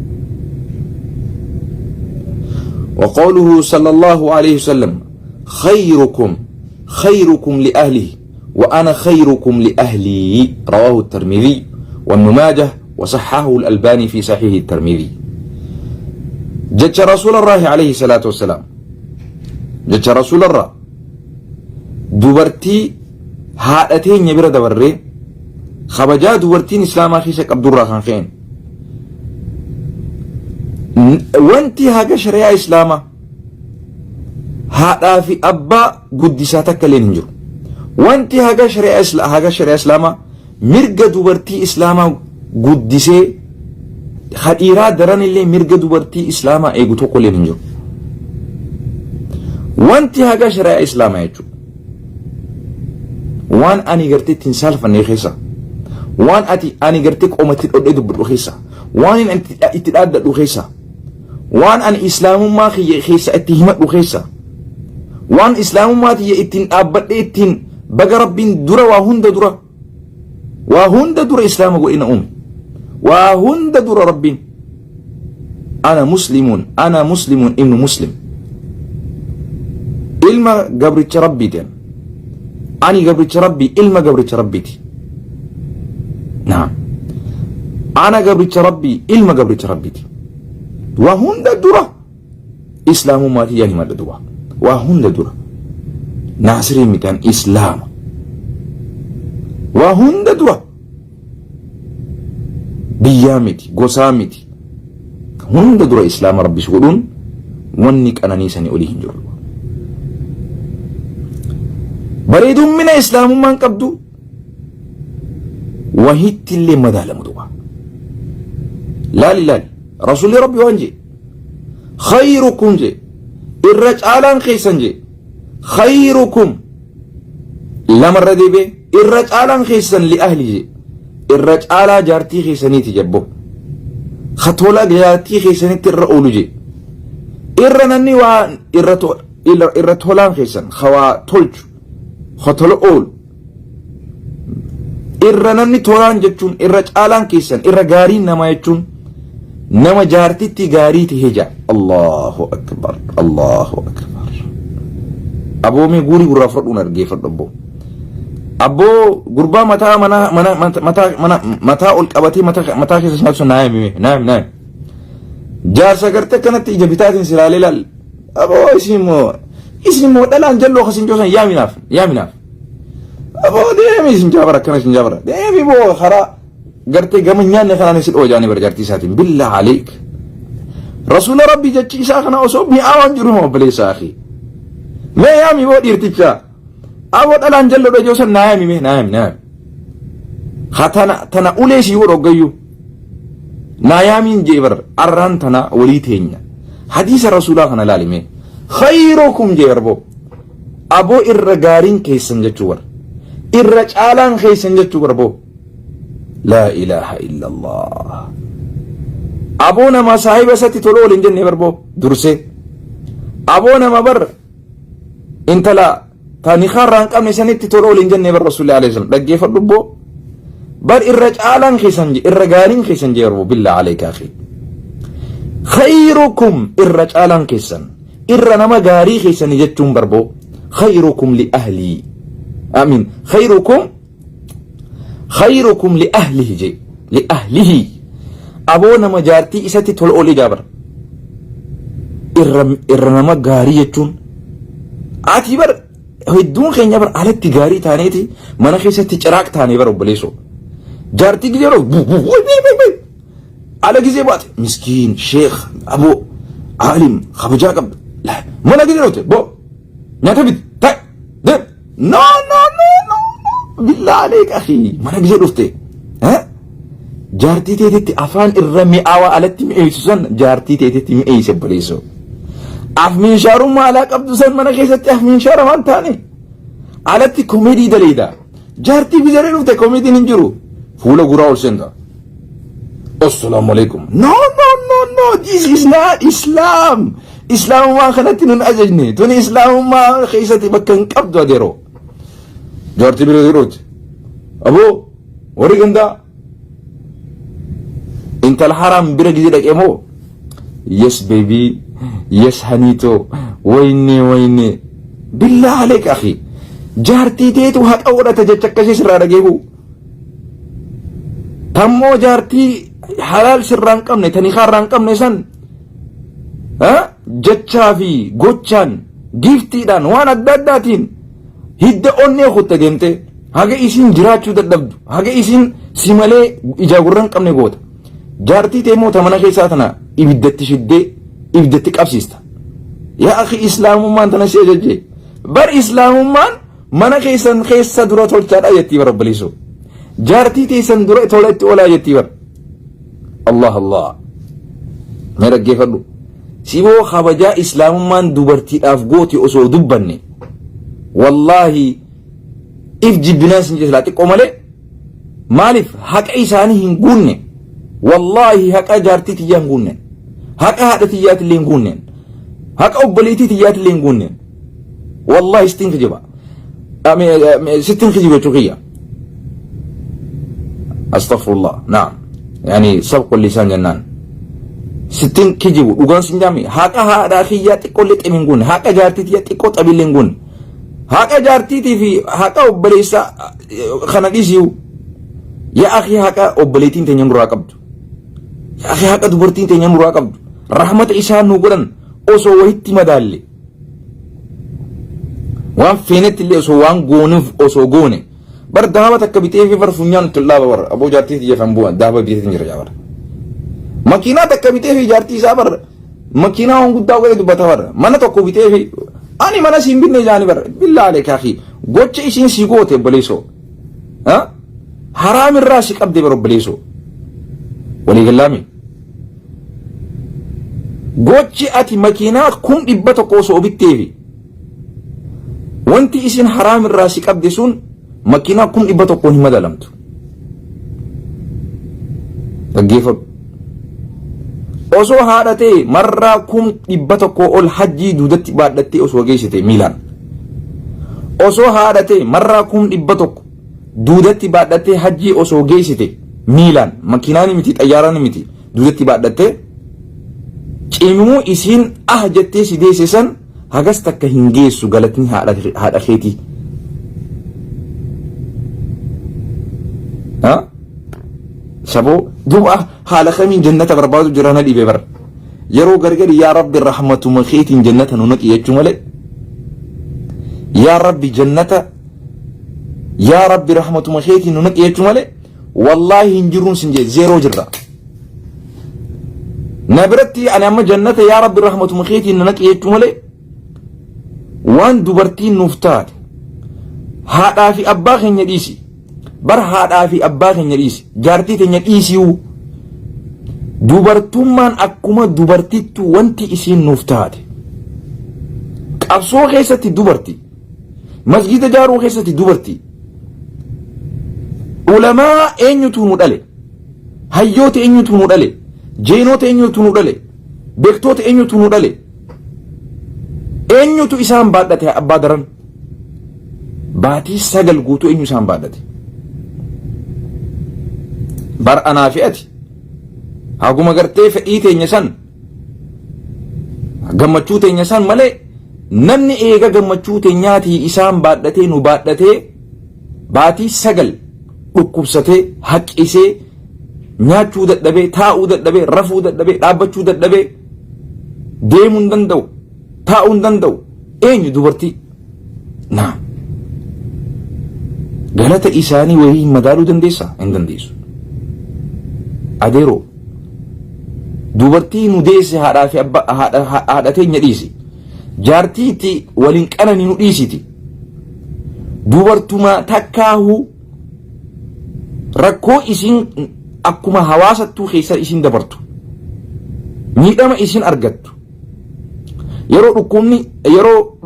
وقوله صلى الله عليه وسلم خيركم خيركم لأهله وأنا خيركم لأهلي رواه الترمذي وابن ماجه وصححه الألباني في صحيح الترمذي جتش رسول الله عليه الصلاة والسلام جتش رسول الله dubartii haadha teenya bira dabarree kabajaa dubartiin islaamaa keessa qabdurraa kan ka'een wanti haga shari'aa islaamaa haadhaa fi abbaa guddisaa takka illee hin jiru. Wanti haga shari'aa islaamaa mirga dubartii islaamaa guddisee hadhiiraa daran illee mirga dubartii islaamaa eegu tokko illee hin jiru. Wanti haga shari'aa islaamaa jechuudha. Waan ani gartee ittiin saalfanne keessa, waan ati ani gartee qomatti dhodhee dubbadhu keessa, waan inni itti dhaaddadhu keessa, waan ani islaamummaa kiyya keessa itti himadhu keessa, waan islaamummaa tiyya ittiin dhaabbadhee ittiin baga Rabbiin dura waa hunda dura waa hunda dura islaama godhee na uume. Waa hunda dura Rabbiin ana muslimuun ana muslimuun ibnu muslim ilma gabricha Rabbiiti ani gabricha Rabbii ilma gabricha Rabbiiti. Naam. Ana gabricha Rabbii ilma gabricha Rabbiiti. Waa hunda dura islaamummaa tiyyaan himadha duba. Waa hunda dura. Naasirii mitaan islaama. Waa hunda dura. Biyyaa miti, gosaa miti. Hunda dura islaama Rabbi si godhuun wanni qananii sanii olii hin jiru. Bareedummina islaamummaan qabdu wahitti illee madaalamu duba. Laali laali. Rasuulli Rabbi waan jee. Khayrukum jee. Irra caalaan keessan jee. Khayrukum lamarra deebi'ee irra caalaan keessan li ahli jee. Irra caalaa jaartii keessaniiti jabbo. Ka tola jaartii keessanitti irra oolu jee. Irra namni waa irra irra tolaan keessan ka waa tolchu ka tola oolu. Irra namni tolaan jechuun irra caalaan keessan irra gaariin namaa jechuun nama jaartitti gaarii ta'e jaa. Allahu akbar Allahu akbar. Aboo mee guurii gurraa fudhadhuun argeeffadhu abboo. Abboo gurbaa mataa mana mana mataa mana mataa ol qabatee mataa mataa keessa nyaatu naa himi naa himi naa himi. Jaarsa gartee akkanatti ija bitaatiin silaalee laal. Aboo isin immoo isin immoo dhalaan jalloo kasin joosan yaaminaaf yaaminaaf. Aboo deemi isin jaabara akkana isin jaabara deemi boo karaa gartee gama nyaanne kanaan isin dhoojaanii bara jaartii isaatiin billaa aleek. Rasuula Rabbii jechi isaa kana osoo mi'aawaan jiru hima obboleessa akhi. Mee yaami boo dhiirticha. Aboo dhalaan jalloo dhojoo san naa yaami mee naa yaami naa yaami. Ha tana tana ulee sii godhu hoggayyuu. Naa yaamiin jee bar arraan tana walii teenya. Hadiisa rasuulaa kana laali mee. Khayrukum jee bar boo. Aboo irra gaariin keessan jechuu bar. Irra caalaan keessan jechuu bar boo. Laa ilaaha illallah. Aboo nama saahiba isatti tola waliin jenne bar boo dursee. Aboo nama bar intala ta nikaa irraa hin qabne sanitti tola waliin jenne bar rasuulli alayhi salam dhaggeeffadhu boo. Bar irra caalaan keessan irra gaariin keessan jee bar boo billaa alayka akhi. Khayrukum irra caalaan keessan. Irra nama gaarii keessanii jechuun barboo khayrukum li ahlii amin khayrukum khayrukum li ahlihi jee li ahlihi aboo nama jaartii isatti tola oole jaabar irra irra nama gaarii jechuun ati bar hedduun keenya bar alatti gaarii taaneeti mana keessatti ciraaq taanee bar obboleessoo jaartii gizee yeroo Ala gizee baate miskiin sheekh aboo aalim kabajaa qabda. Mana gizee dhoote boo nyaata biti ta'e deem no no no no no billaa aleek akhi mana gizee dhufte jaartii teetitti afaan irra mi'aawaa alatti mi'eessu san jaartii teetitti mi'eesse obboleessoo. Afmiinshaarummaa alaa qabdu san mana keessatti afmiinshaara waan taane alatti komedii daleeyda. Jaartii bizaree dhufte komediin hin jiru. Fuula guraa ol seenta. Assalaamu alaikum. No, no, no, no. This is not Islam. Islaamummaa kanatti nun ajajne. Tuni islaamummaa keessatti bakka hin qabdu adeeroo. Jaartii bira jiruuti. Aboo warri gandaa intala haraam bira gizee dhaqee moo yes baby yes haniito wayne wayne billaa aleek akhi jaartii teetu haqa godhata jecha akkasii sirraa dhageehu tammoo jaartii halaal sirraa hin qabne tani kaarraa hin qabne san jechaa fi gochaan giiftiidhaan waan adda addaatiin hidda onnee kutta deemtee haga isiin jiraachuu dadhabdu haga isiin si malee ijaa gurra hin qabne goota. Jaartii tee immoo ta mana keessaa tana ibiddatti shiddee ibiddatti qabsiista. Yaa akhi islaamummaan tana si ajajje. Bar islaamummaan mana keessan keessa dura tolchaadha jettii bar obboleessoo. Jaartii teessan dura tola itti oolaa jettii bar. Allah Allah. Mee dhaggeeffadhu. Siboo kabajaa islaamummaan dubartiidhaaf goote osoo dubbanne. Wallaahi if jibbinaan sin jedhe silaa xiqqoo malee maaliif haqa isaanii hin guunne wallaahi haqa jaartii tiyyaa hin guunne haqa haadha tiyyaatillee hin guunne haqa obboleettii tiyyaatillee hin guunne wallaahi sittiin kijiba sittiin kijiba jechuu kiyya astaghfirullah naam yani sabqu lisaan jennaan sittiin kijibu dhugaan sin jaami haqa haadhaa kiyyaa xiqqoollee ximi hin guunne haqa jaartii tiyyaa xiqqoo xabillee hin guunne Haqa jaartiitii fi haqa obboleessa kana dhiisiu. Yaa akhi haqa obboleettiin teenya nurraa qabdu. Yaa akhi haqa dubartiin teenya nurraa qabdu. Rahmata isaan nu godhan osoo wahitti madaalle. Waan feenetti illee osoo waan goonuuf osoo goone. Bar daaba takka bitee fi bar funyaan itti dhaaba bar aboo jaartii tiyya kan bu'an daaba bitee jira yaa bar. Makiinaa takka bitee fi jaartii isaa bar Makiinaa waan guddaa godhee dubbata bara. Mana tokko bitee fi ani mana siin binne jaani bara. Billaa aleeka akhi. Gocha isiin sii goote obboleessoo. Haraam irraa si qabde bara obboleessoo. Walii gallaami. Gochi ati makiinaa 100,000 osoo bittee fi wanti isin haraam irraa si qabde sun makiinaa 100,000 hin madalamtu. Dhaggeeffadhu. Osoo haadha ta'e marraa 100,000 ol hajjii duudatti baadhattee osoo geessite miilaan. Osoo haadha ta'e marraa 100,000 duudatti baadhattee hajjii osoo geessite miilaan makiinaan miti xayyaaraan miti duudatti baadhattee cimuu isiin ah jettee si deesse san hagas takka hin geessu galatni haadha keetii. Saboo duuba haala kamiin jannata barbaadu jira na dhibe bar. Yeroo gargari yaa rabbi rahmatuma keetiin jannata nu naqi jechuu malee. Yaa rabbi jannata yaa rabbi rahmatuma keetiin nu naqi jechuu malee wallaahi hin jirruun sin jee zeeroo jirra. Na biratti ani amma jannata yaa rabbi rahmatuma keetiin na naqi jechuu malee waan dubartiin nuuf taate haadhaa fi abbaa keenya dhiisi bar haadhaa fi abbaa keenya dhiisi jaartii teenya dhiisiu dubartummaan akkuma dubartittu wanti isiin nuuf taate qabsoo keessatti dubarti masgiida jaaruu keessatti dubarti ulamaa eenyutu nu dhale Hayyoota eenyutu nu dhale? Jeenoota eenyutu nu dhale? Beektoota eenyutu nu dhale? Eenyutu isaan baadhate abbaa daran? Baatii 9 guutuu eenyu isaan baadhate? Bar anaa fi ati haguma gartee fedhii teenya san gammachuu teenya san malee namni eega gammachuu teenyaatii isaan baadhatee nu baadhatee baatii 9 dhukkubsatee, haqqisee, nyaachuu dadhabee, taa'uu dadhabee, rafuu dadhabee, dhaabbachuu dadhabee, deemuu hin danda'u, taa'uu hin danda'u. Eenyu dubartii? Naa. Galata isaanii wayii hin madaaluu dandeessaa? Hin dandeessu. Adeeroo. Dubartii nu deesse haadhaa fi abbaa haadha haadha teenya dhiisi. Jaartii itti waliin qananii nu dhiisiti. Dubartuma takkaahu rakkoo isiin akkuma hawaasattuu keessa isiin dabartu. Miidhama isiin argattu. Yeroo dhukkubni yeroo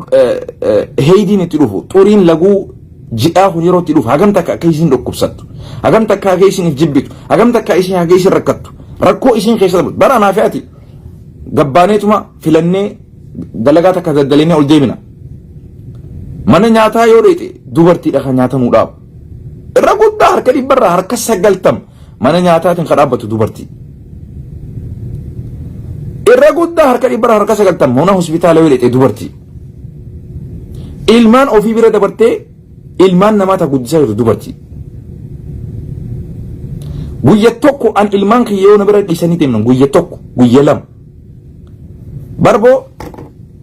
heeydiin itti dhufu xuriin laguu ji'aa kun yeroo itti dhufu hagam takka akka isiin dhukkubsattu hagam takka akka isiin if jibbitu hagam takka isiin haga isiin rakkattu rakkoo isiin keessa darbu bara anaa fi ati gabbaaneetuma filannee dalagaa takka daddaleenee ol deemina. Mana nyaataa yoo dheete dubartiidha kan nyaata nuu dhaabu. Irra guddaa harka dhibbarraa harka sagaltam mana nyaataatiin kan dhaabbatu dubartii. Irra guddaa harka dhibbarraa harka sagaltam mana hospitaala yoo dheete dubartii. Ilmaan ofii bira dabartee ilmaan namaa ta guddisaa jirtu dubartii. Guyya tokko an ilmaan kiyya yoo na bira dhiisanii deemnan guyya tokko guyya lama. Barboo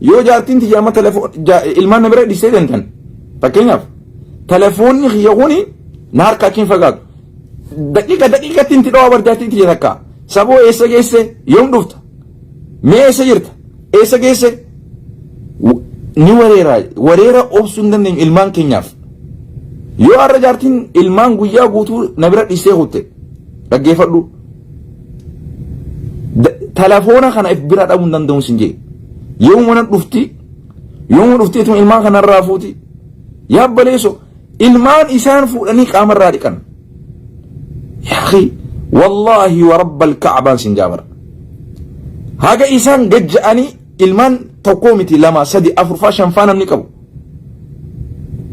yoo jaartiin tiyya amma telefoon ilmaan na bira dhiistee deemtan fakkeenyaaf telefoonni kiyya kuni na harkaa achiin fagaatu. Daqiiqa daqiiqatti inti dhawaa bar jaartiin tiyya takka. Saboo eessa geesse yoom dhufta? Mee eessa jirta? Eessa geesse? Ni wareera wareera obsuu hin dandeenyu ilmaan keenyaaf. Yoo har'a jaartiin ilmaan guyyaa guutuu na bira dhiistee kutte dhaggeeffadhu. Telefoona kana if bira dhabuu hin danda'u sin jee. Yoo mana dhufti yoo dhufti ituma ilmaan kana irraa fuuti. Yaa baleeso ilmaan isaan fuudhanii qaama irraa dhiqan. Yaa akhi wallaahi wa rabbal ka'baan sin jaabara. Haga isaan gajja'anii ilmaan tokkoo miti lama sadi afurfaa shanfaa namni qabu.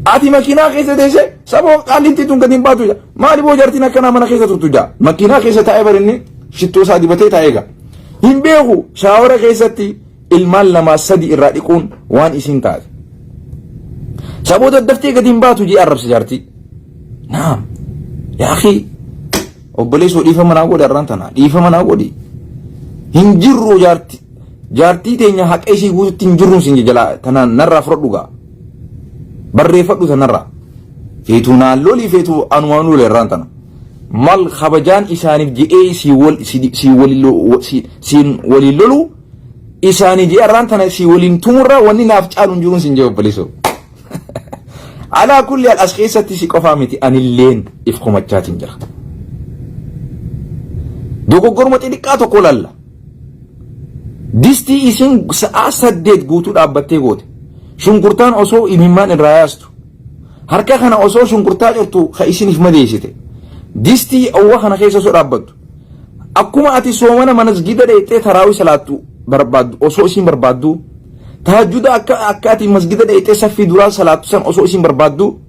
Ati makiinaa keessa teessee saboo qaallintii tun gadi hin baatu jaa. Maali boo jaartiin akkanaa mana keessa turtu jaa. Makiinaa keessa taa'ee barinni shittoo isaa dibatee taa'ee eega. Hin beeku shaawara keessatti ilmaan lamaa sadi irraa dhiquun waan isiin taate. Saboo daddaftee gadi hin baatu jee arrabsa jaartii. Naam. Yaa akhi obboleessoo dhiifama naa godhi arraan tana dhiifama naa godhi. Hin jirru jaarti jaartii teenya haqa isii guututti hin jirruun sin jalaa tanaan narraa fudhadhu gaa. Barreeffadhu tanarraa. Feetuu naan lolii feetuu anumaan lole irraan tana. Mal kabajaan isaaniif je'ee sii wal sii siin waliin lolu isaanii je'ee irraan tana sii waliin tumurraa wanni naaf caalu hin jiruun sin jee obboleessoo. Alaa kulli as keessatti si qofaa miti anilleen if komachaatiin jira. Dogoggoruma xixiqqaa tokko lalla. Distii isin sa'aa saddeet guutuu dhaabbattee goote. Shunkurtaan osoo imimmaan irraa yaastu. Harka kana osoo shunkurtaa cirtu ka isiniif madeessite. Distii owwa kana keessa osoo dhaabbattu. Akkuma ati soomana masgida dheexxee taraawii salaattu barbaaddu osoo isin barbaaddu. Tahajjuda akka akka ati masgida dheexxee saffii duraa salaattu san osoo isin barbaaddu.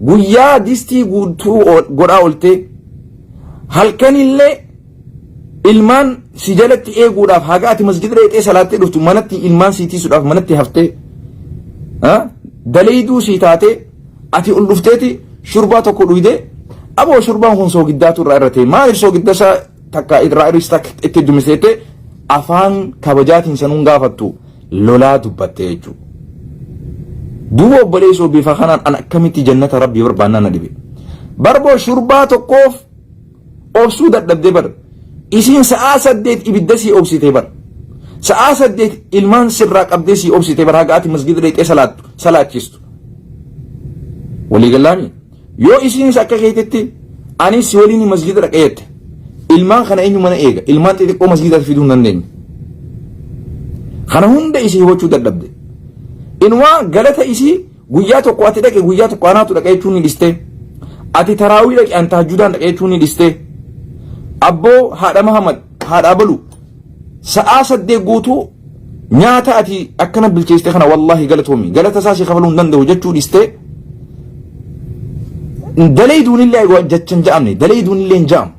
Guyyaa distii guutuu godhaa oltee halkanillee ilmaan si jalatti eeguudhaaf haga ati masgida dheexee salaattee dhuftu manatti ilmaan sii tiisuudhaaf manatti haftee daleeyduu sii taatee ati ol dhufteeti shurbaa tokko dhuydee aboo shurbaan kun soogiddaatu irraa irra ta'e maaliif soogidda isaa takka irraa irris takka itti heddumiseette afaan kabajaatiin sanuun gaafattu lolaa dubbatte jechuudha. Duuba obboleessoo bifa kanaan an akkamitti jannata rabbii barbaannaa na dhibe. Barboo shurbaa tokkoof obsuu dadhabde bar. Isiin sa'aa saddeet ibidda sii obsite bar. Sa'aa saddeet ilmaan sirraa qabdee sii obsite bar haga ati masgida dhaqxee salaattu salaachistu. Walii gallaami. Yoo isiinis akka keetitti anis si waliin masgida dhaqee jette. Ilmaan kana eenyu mana eega? Ilmaan xixiqqoo masgidatti fiduu hin dandeenye. Kana hunda isii hubachuu dadhabde. Inumaa galata isii Guyyaa tokko ati dhaqe guyyaa tokko anaatu dhaqe jechuun ni dhistee. Ati taraawii dhaqe an tahajjudaan dhaqe jechuun ni dhistee. Abboo haadha Mahamad haadha Abalu sa'aa saddeet guutuu nyaata ati akkana bilcheessite kana wallaahi galatoomi galata isaa si kafaluu hin danda'u jechuu dhistee. Dalayduun illee jecha hin ja'amne dalayduun illee hin ja'amu.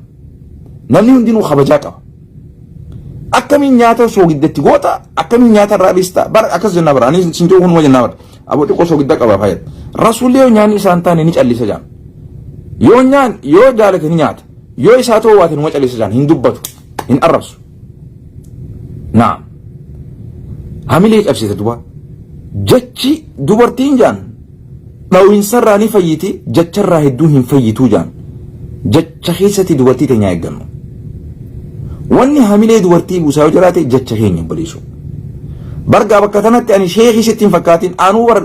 Namni hundinuu kabajaa qaba. Akkamiin nyaata soogiddatti goota akkamiin nyaata irraa dhiista bara akkas jennaa bara ani sin jiru kunuma jennaa bara aboo xiqqoo soogidda qaba fayyada. Rasuulli yoo nyaanni isaan taane ni callisa jaan. Yoo nyaan yoo jaalate ni nyaata yoo isaa ta'uu baate numa callisa jaan hin dubbatu hin arrabsu. Naam. Hamilee cabsite duba. Jechi dubartiin jaan Dhawinsarraa ni fayyiti jacharraa hedduu hin fayyituu jaan. Jacha keessatti dubartii teenyaa eeggannu. Wanni hamilee dubartii buusaa yoo jiraate jacha keenya obboleessoo. Bargaa bakka tanatti ani sheekii sitti hin fakkaatin anuu bar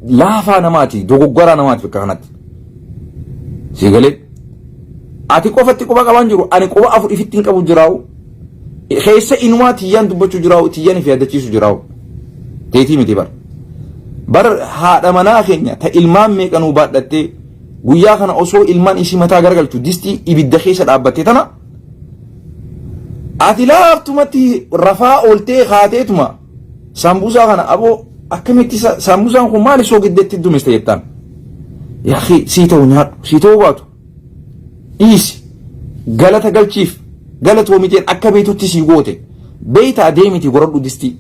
laafaa namaati dogoggoraa namaati bakka kanatti. Sii galee ati qofatti quba qabaan jiru ani quba afur ifitti hin qabu jiraa'u. Keessa inumaa tiyyaan dubbachuu jiraa'u tiyyaan if yaadachiisu jiraa'u. Teetii miti bar. Bar haadha manaa keenya ta ilmaan meeqa nuu baadhattee guyyaa kana osoo ilmaan isii mataa garagalchu distii ibidda keessa dhaabbatte tana ati laaftumatti rafaa ooltee kaateetuma saambuusaa kana aboo akkamitti saambusaan kun maali soogiddeetti dumiste jettaan. Yaakii sii ta'u nyaadhu sii ta'uu baatu dhiisi galata galchiif galatoomi jeen akka beektutti sii goote beeytaa deemiti goradhu distii.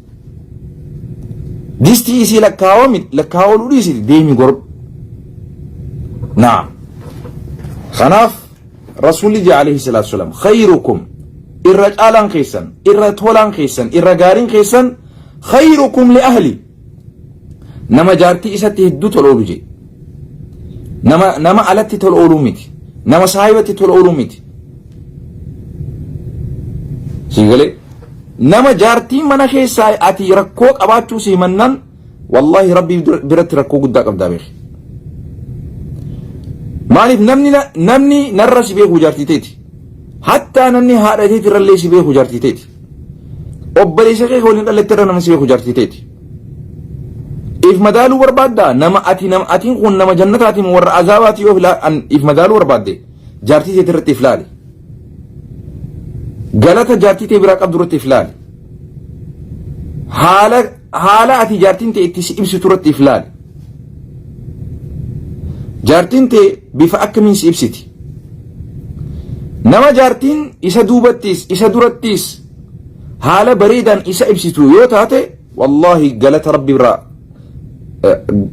Distii isii lakkaawami lakkaawoluu dhiisiti deemi goradhu. Naam. Kanaaf Rasuulli jee alayhi salaatu wasalaam khayrukum irra caalaan keessan irra tolaan keessan irra gaariin keessan khayrukum li ahli nama jaartii isatti hedduu tola oolu jee nama nama alatti tola ooluu miti nama saahibatti tola ooluu miti sii galee nama jaartii mana keessaa ati rakkoo qabaachuu sii mannaan Wallaahi Rabbii biratti rakkoo guddaa qabdaa beeki. Maaliif namni namni narra si beeku jaartii teeti. Hattaa namni haadha teeti irrallee si beeku jaartii teeti. Obboleessa kee waliin dhalatte irra namni si beeku jaartii teeti. If madaaluu barbaaddaa nama ati nama atiin kun nama jannataati moo warra azaabaati yoo if madaaluu barbaadde jaartii teeti irratti if laali. Galata jaartii tee biraa qabdu irratti if laali. Haala haala ati jaartiin tee itti si ibsitu irratti if laali. Jaartiin tee bifa akkamiin si ibsiti? Nama jaartiin isa duubattis isa durattis haala bareedaan isa ibsitu yoo taate wallaahi galata rabbi biraa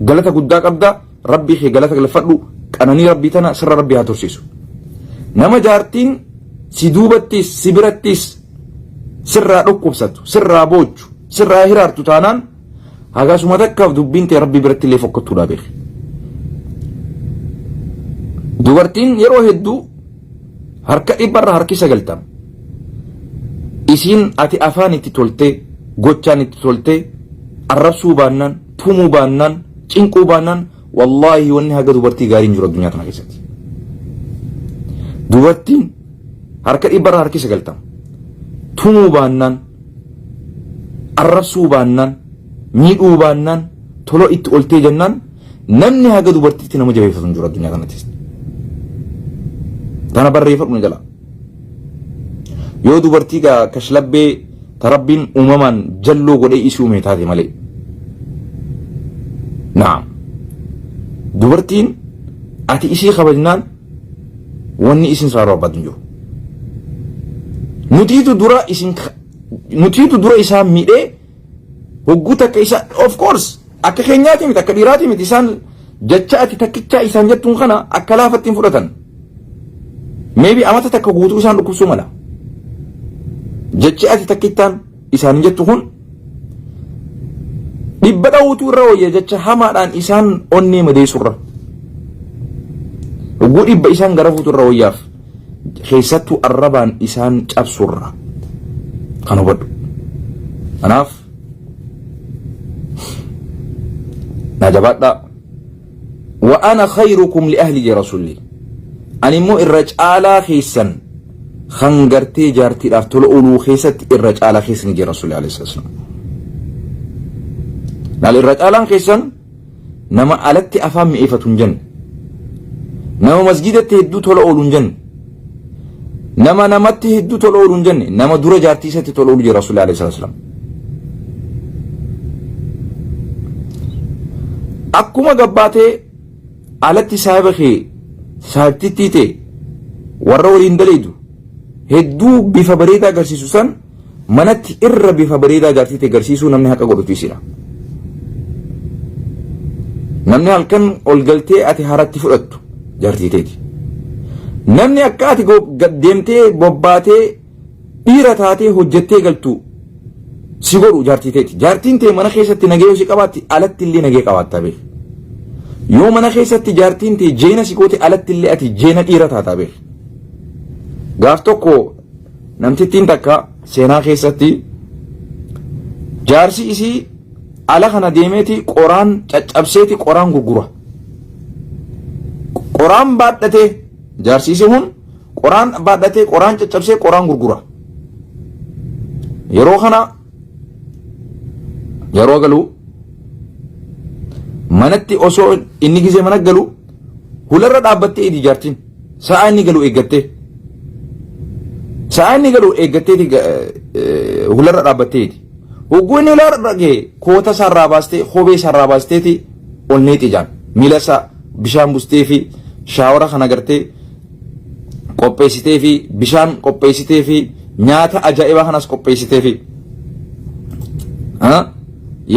galata guddaa qabda rabbii kee galata galfadhu qananii rabbii tana sirra rabbii haa tursiisu. Nama jaartiin si duubattis si birattis sirraa dhukkubsatu sirraa boochu sirraa hiraartu taanaan hagasuma takkaaf dubbiin tee rabbii biratti illee fokkattuudha beeki. Dubartiin yeroo hedduu harka dhibbarra harki sagaltama. Isiin ati afaan itti toltee gochaan itti toltee arrabsuu baannaan tumuu baannaan cinquu baannaan wallaahi wanni haga dubartii gaariin jiru addunyaa tana keessatti. Dubartiin harka dhibbarra harki sagaltama. Tumuu baannaan arrabsuu baannaan miidhuu baannaan tola itti oltee jennaan namni haga dubartiitti nama jabeeffatu hin jiru addunyaa kanatti. Tana barreeffadhu na jala. Yoo dubartii gaa kashlabbee ta rabbiin uumamaan jalloo godhee isii uume taate malee. Naam. Dubartiin ati isii kabajnaan wanni isin sirraa barbaaddu hin jiru. Nutiitu dura isin nutiitu dura isaan miidhee hogguu takka isa of course akka keenyaati miti akka dhiiraati miti isaan jecha ati takkichaa isaan jettuun kana akka laafatti hin fudhatan. Maybe amata takka guutuu isaan dhukkubsuu mala. Jechi ati takkittaan isaan jettu kun dhibba dhawuutu irra wayya jecha hamaadhaan isaan onnee madeessurra. Hogguu dhibba isaan garafuutu irra wayyaaf keessattuu arrabaan isaan cabsurra. Kan hubadhu. Kanaaf naa jabaadhaa. Wa ana khayrukum li ahli jee rasuulli. Ani immoo irra caalaa keessan kan gartee jaartiidhaaf tola ooluu keessatti irra caalaa keessan jee rasuulli alayhi salaam. Laal irra caalaan keessan nama alatti afaan mi'eeffatu hin jenne. Nama masgiidatti hedduu tola oolu hin jenne. Nama namatti hedduu tola oolu hin jenne. Nama dura jaartii isatti tola oolu jee rasuulli alayhi salaam. Akkuma gabbaatee alatti saahiba kee saahibtittii tee warra waliin daleedu hedduu bifa bareedaa agarsiisu san manatti irra bifa bareedaa jaartii tee agarsiisuu namni haqa godhutu isidha. Namni halkan ol galtee ati haratti fudhattu jaartii teeti. Namni akka ati deemtee bobbaatee dhiira taatee hojjettee galtu si godhu jaartii teeti. Jaartiin tee mana keessatti nagee yoo si qabaatti alatti illee nagee qabaatta beek. Yoo mana keessatti jaartiin tee jeena si goote alatti illee ati jeena dhiira taataa beek. Gaaf tokko namtittiin takka seenaa keessatti jaarsi isii ala kana deemeeti qoraan caccabseeti qoraan gurgura. Qoraan baadhatee jaarsi isii kun Qoraan baadhatee qoraan caccabsee qoraan gurgura. Yeroo kana yeroo galu Manatti osoo inni gizee mana galu hularra dhaabbattee idi jaartiin. Sa'aa inni galu eeggattee. Sa'aa inni galu eeggatteeti hularra dhaabbattee idi. Hogguu inni hularra gahe koota isaarraa baastee kophee isaarraa baasteeti ol neexi jaan. Miila isaa bishaan bustee fi shaawara kana gartee qopheessitee fi bishaan qopheessitee fi nyaata ajaa'ibaa kanas qopheessitee fi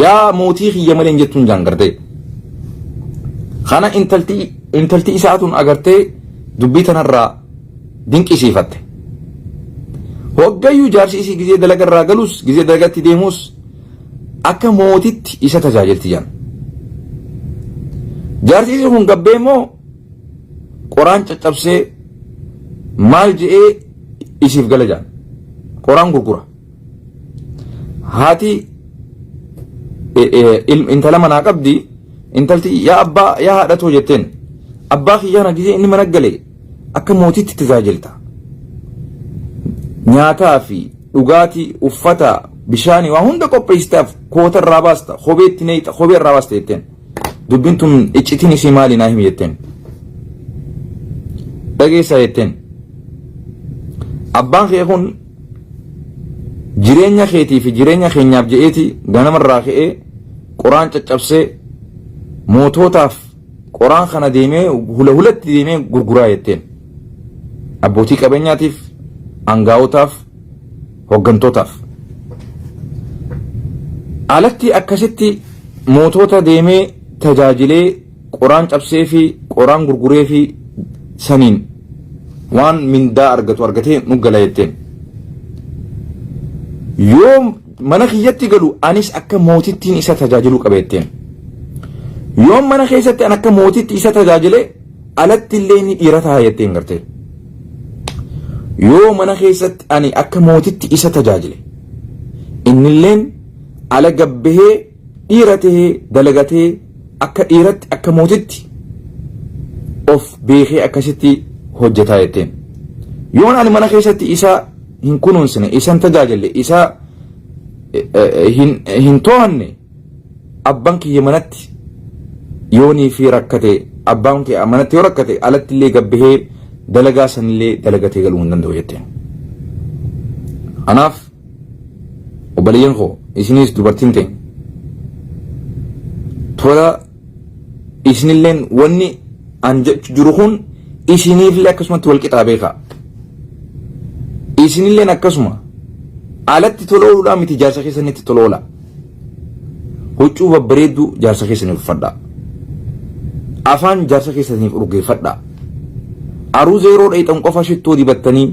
yaa mootii kiyya malee hin jettuun jaan gartee. Kana intalti intalti isaa tun agartee dubbii tanarraa dinqisiifatte. Hoggayyuu jaarsi isii gizee dalaga irraa galus gizee dalagatti deemus akka mootitti isa tajaajilti jaan. Jaarsi isii kun gabbee immoo qoraan caccabsee maal je'ee isiif gala jaan. Qoraan gurgura. Haati intala manaa qabdi intalti yaa abbaa yaa haadha too jetteen abbaa kiyyaa na gizee inni mana gale akka mootitti tajaajilta. Nyaataa fi dhugaatii uffata bishaanii waa hunda qopheessitaaf koota irraa baasta kopheetti neeyxa kophee irraa baasta jetteen. Dubbiin tun iccitiin isii maali naa himi jetteen. Dhageessaa jetteen. Abbaan kee kun jireenya keetii fi jireenya keenyaaf je'eeti ganamarraa ka'ee qoraan caccabsee mootootaaf qoraan kana deemee hula hulatti deemee gurguraa jetteen. Abbootii qabeenyaatiif, angaawotaaf, hoggantootaaf. Alatti akkasitti mootoota deemee tajaajilee qoraan cabsee fi qoraan gurguree fi saniin waan mindaa argatu argatee nu gala jetteen. Yoo mana kiyyatti galu anis akka mootittiin isa tajaajiluu qaba jetteen. Yoo mana keessatti an akka mootitti isa tajaajile alatti illee inni dhiira ta'a jetteen gartee. Yoo mana keessatti ani akka mootitti isa tajaajile innilleen ala gabbahee dhiira tahee dalagatee akka dhiiratti akka mootitti of beekee akkasitti hojjetaa jetteen. Yoon ani mana keessatti isa hin kunuunsine, isa hin tajaajille, isa hin to'anne abbaan kiyya manatti yoonii fi rakkate abbaan kee manatti yoo rakkate alatti illee gabbahee dalagaa sanillee dalagatee galuu hin danda'u jetteen. Kanaaf obboleeyyan koo isinis dubartiin ta'e tola isinilleen wanni an jechu jiru kun isiniifillee akkasumatti wal qixaa beekaa. Isinilleen akkasuma alatti tola ooluudhaan miti jaarsa keessanitti tola oola. Huccuu babbareedduu jaarsa keessaniif uffadhaa. Afaan jaarsa keessaniif urgeeffadhaa. Aruuza yeroo dheeyxan qofa shittoo dibattanii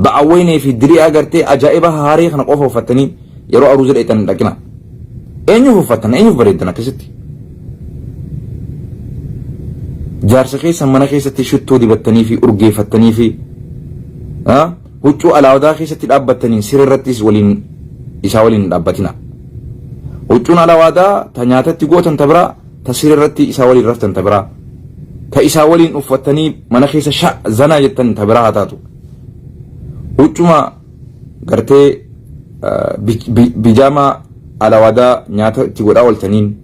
ba'awwaynee fi diri'aa gartee ajaa'iba haaree kana qofa uffattanii yeroo aruuza dheeyxan hin dhaqina. Eenyuuf uffattan? Eenyuuf bareeddan akkasitti? Jaarsa keessan mana keessatti shittoo dibattanii fi urgeeffattanii fi huccuu alaawadaa keessatti dhaabbattaniin siree irrattis waliin isaa waliin hin dhaabbatina. Huccuun alawaadaa ta nyaatatti gootan ta biraa, ta siree irratti isaa waliin raftan ta biraa, ta isaa waliin uffattanii mana keessa sha zanaa jettan ta biraa haa taatu. Huccuma gartee bijaamaa alawaadaa nyaata itti godhaa ooltaniin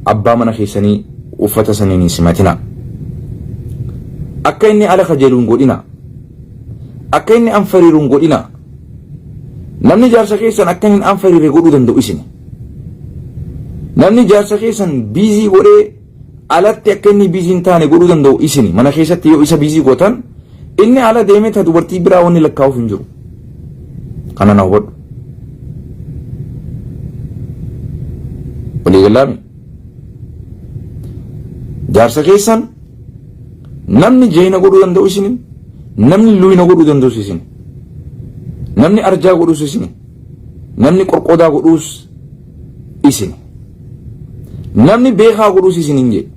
abbaa mana keessanii uffata saniin hin simatina. Akka inni ala kajeelu hin godhina. Akka inni anfariiru hin godhina. Namni jaarsa keessan akka inni anfariire godhuu danda'u isini. Namni jaarsa keessan biizii godhee alatti akka inni biizii hin taane godhuu danda'u isini. Mana keessatti yoo isa biizii gootan inni ala deemee ta dubartii biraa wanni lakkaa'uuf hin jiru. Kana na hubadhu. Walii galaami. Jaarsa keessan namni jeena godhuu danda'u isini. Namni luyna godhuu danda'us isini. Namni arjaa godhus isini. Namni qorqodaa godhus isini. Namni beekaa godhus isin hin jedhe.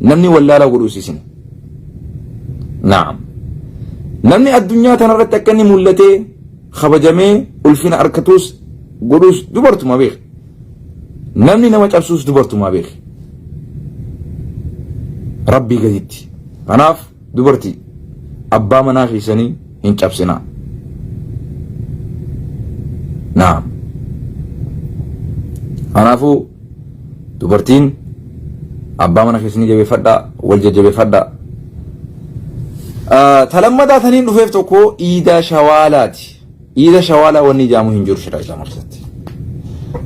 Namni wallaalaa godhus isin. Naam. Namni addunyaa tanarratti akka inni mul'atee kabajamee ulfina arkatus godhus dubartuma beeka. Namni nama cabsuus dubartuma beeka. Rabbii gaditti. Kanaaf dubartii abbaa manaa keessanii hin cabsinaa. Naam. Kanaafuu dubartiin Abbaa mana keessanii jabeeffadhaa, wal jajjabeeffadhaa. Talammataa taniin dhufeef tokko iida shawaalaati. Iida shawaalaa wanni jaamu hin jiru shari'aa islaamaa keessatti.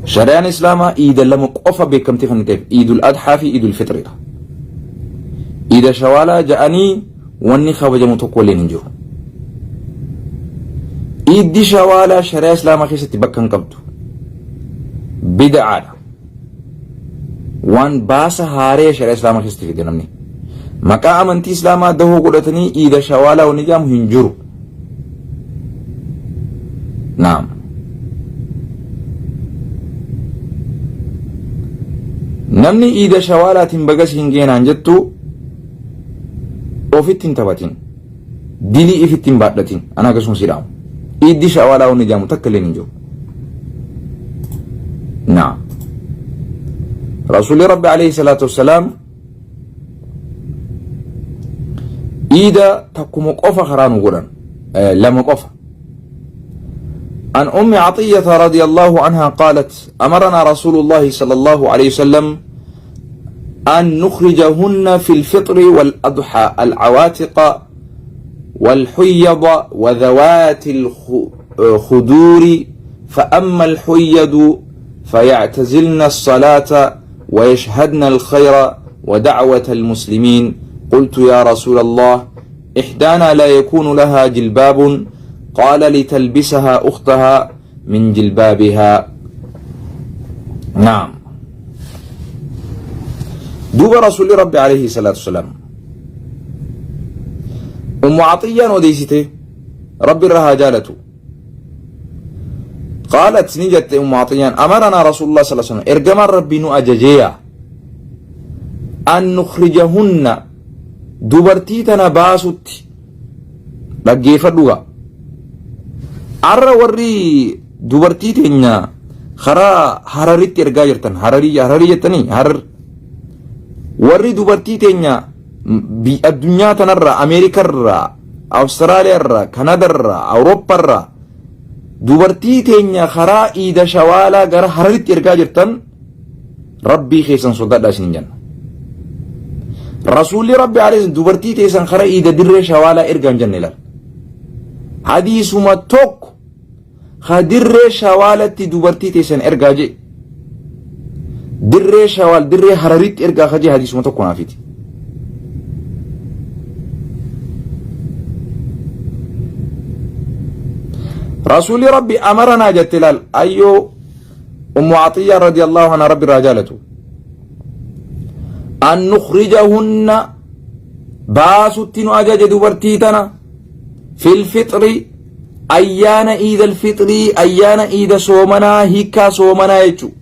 Shari'aan islaamaa iida lama qofa beekamtii kan ta'eef iidul adhaa fi iidul fixriidha. Iida shawaalaa ja'anii wanni kabajamu tokko illee hin jiru. Iiddi shawaalaa shari'aa islaamaa keessatti bakka hin qabdu. Bid'aadha. Waan baasa haaree shari'aa islaamaa keessatti fide namni. Maqaa amantii islaamaa dahoo godhatanii iida shawaalaa wanni jedhamu hin jiru. Naam. Namni iida shawaalaatiin baga siin geenaan jettu ofitti hin taphatin. Dilii ifitti hin baadhatin. Ana akkasuma si dhaamu. Iiddi shawaalaa wanni jedhamu takka illee hin jiru. Naam. Rasuulli Rabbi alayhi salaatu wassalaam iida takkuma qofa karaa nu godhan lama qofa. عن أم عطية رضي الله عنها قالت أمرنا رسول الله صلى الله عليه وسلم أن نخرجهن في الفطر والأضحى العواتق والحيض وذوات الخدور فأما الحيض فيعتزلن الصلاة ويشهدن الخير ودعوة المسلمين قلت يا رسول الله إحدانا لا يكون لها جلباب قال لتلبسها أختها من جلبابها نعم دوب رسول ربي عليه الصلاة والسلام أم عطية وديسته ربي رها جالته قالت نجت أم عطية أمرنا رسول الله صلى الله عليه وسلم إرجما ربي نؤججيا أن نخرجهن dubartii tana baasutti dhaggeeffadhu gaa arra warri dubartii teenya karaa hararitti ergaa jirtan hararii hararii jettanii harar warri dubartii teenya addunyaa tanarraa ameerikarraa awustiraaliyaarraa kanadarraa awuroopparraa dubartii teenya karaa iida shawaalaa gara hararitti ergaa jirtan Rabbii keessan sodadhaa isin jenna. Rasuulli Rabbi alayhi dubartii teessan kara iida dirree shawaalaa ergaa hin jenne ilaal. Hadiisuma tokko ka dirree shawaalatti dubartii teessan ergaa jee. Dirree shawaal dirree hararitti ergaa ka jee hadiisuma tokko naafiti. Rasuulli Rabbi amaranaa jette ilaal ayyoo Ummu Axiyyaa radiyallahu anha Rabbi irraa jaalatu. An nukhrijahunna baasutti nu ajaje dubartii tana fil fixri ayyaana iidal fixrii ayyaana iida soomanaa hiikkaa soomanaa jechuudha.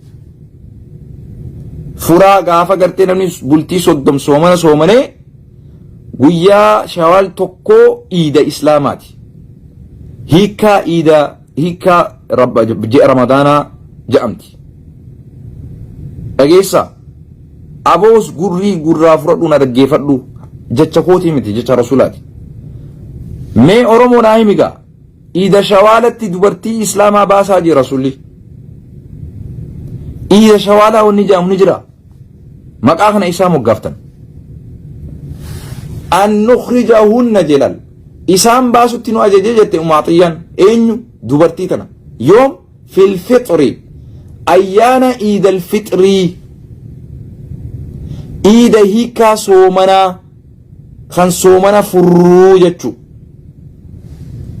Furaa gaafa gartee namni bultii soddom soomana soomanee guyyaa shawaal tokkoo iida islaamaati. Hiikkaa iida hiikkaa ji'a ramadaanaa ja'amti. Dhageessaa? Aboos gurrii gurraa fudhadhu na dhaggeeffadhu jecha kootii miti jecha rasuulaati. Mee Oromoo naa himi gaa iida shawaalatti dubartii islaamaa baasaa jee rasuulli. Iida shawaalaa wanni jedhamu ni jira. Maqaa kana isaa moggaaftan. An nukhrijahunna jedhal. Isaan baasutti nu ajaje jette Ummu Axiyyaan. Eenyu? Dubartii tana. Yoom? Fil fixri. Ayyaana iidal fixrii. Iida hiikaa soomanaa kan soomana furruu jechuu.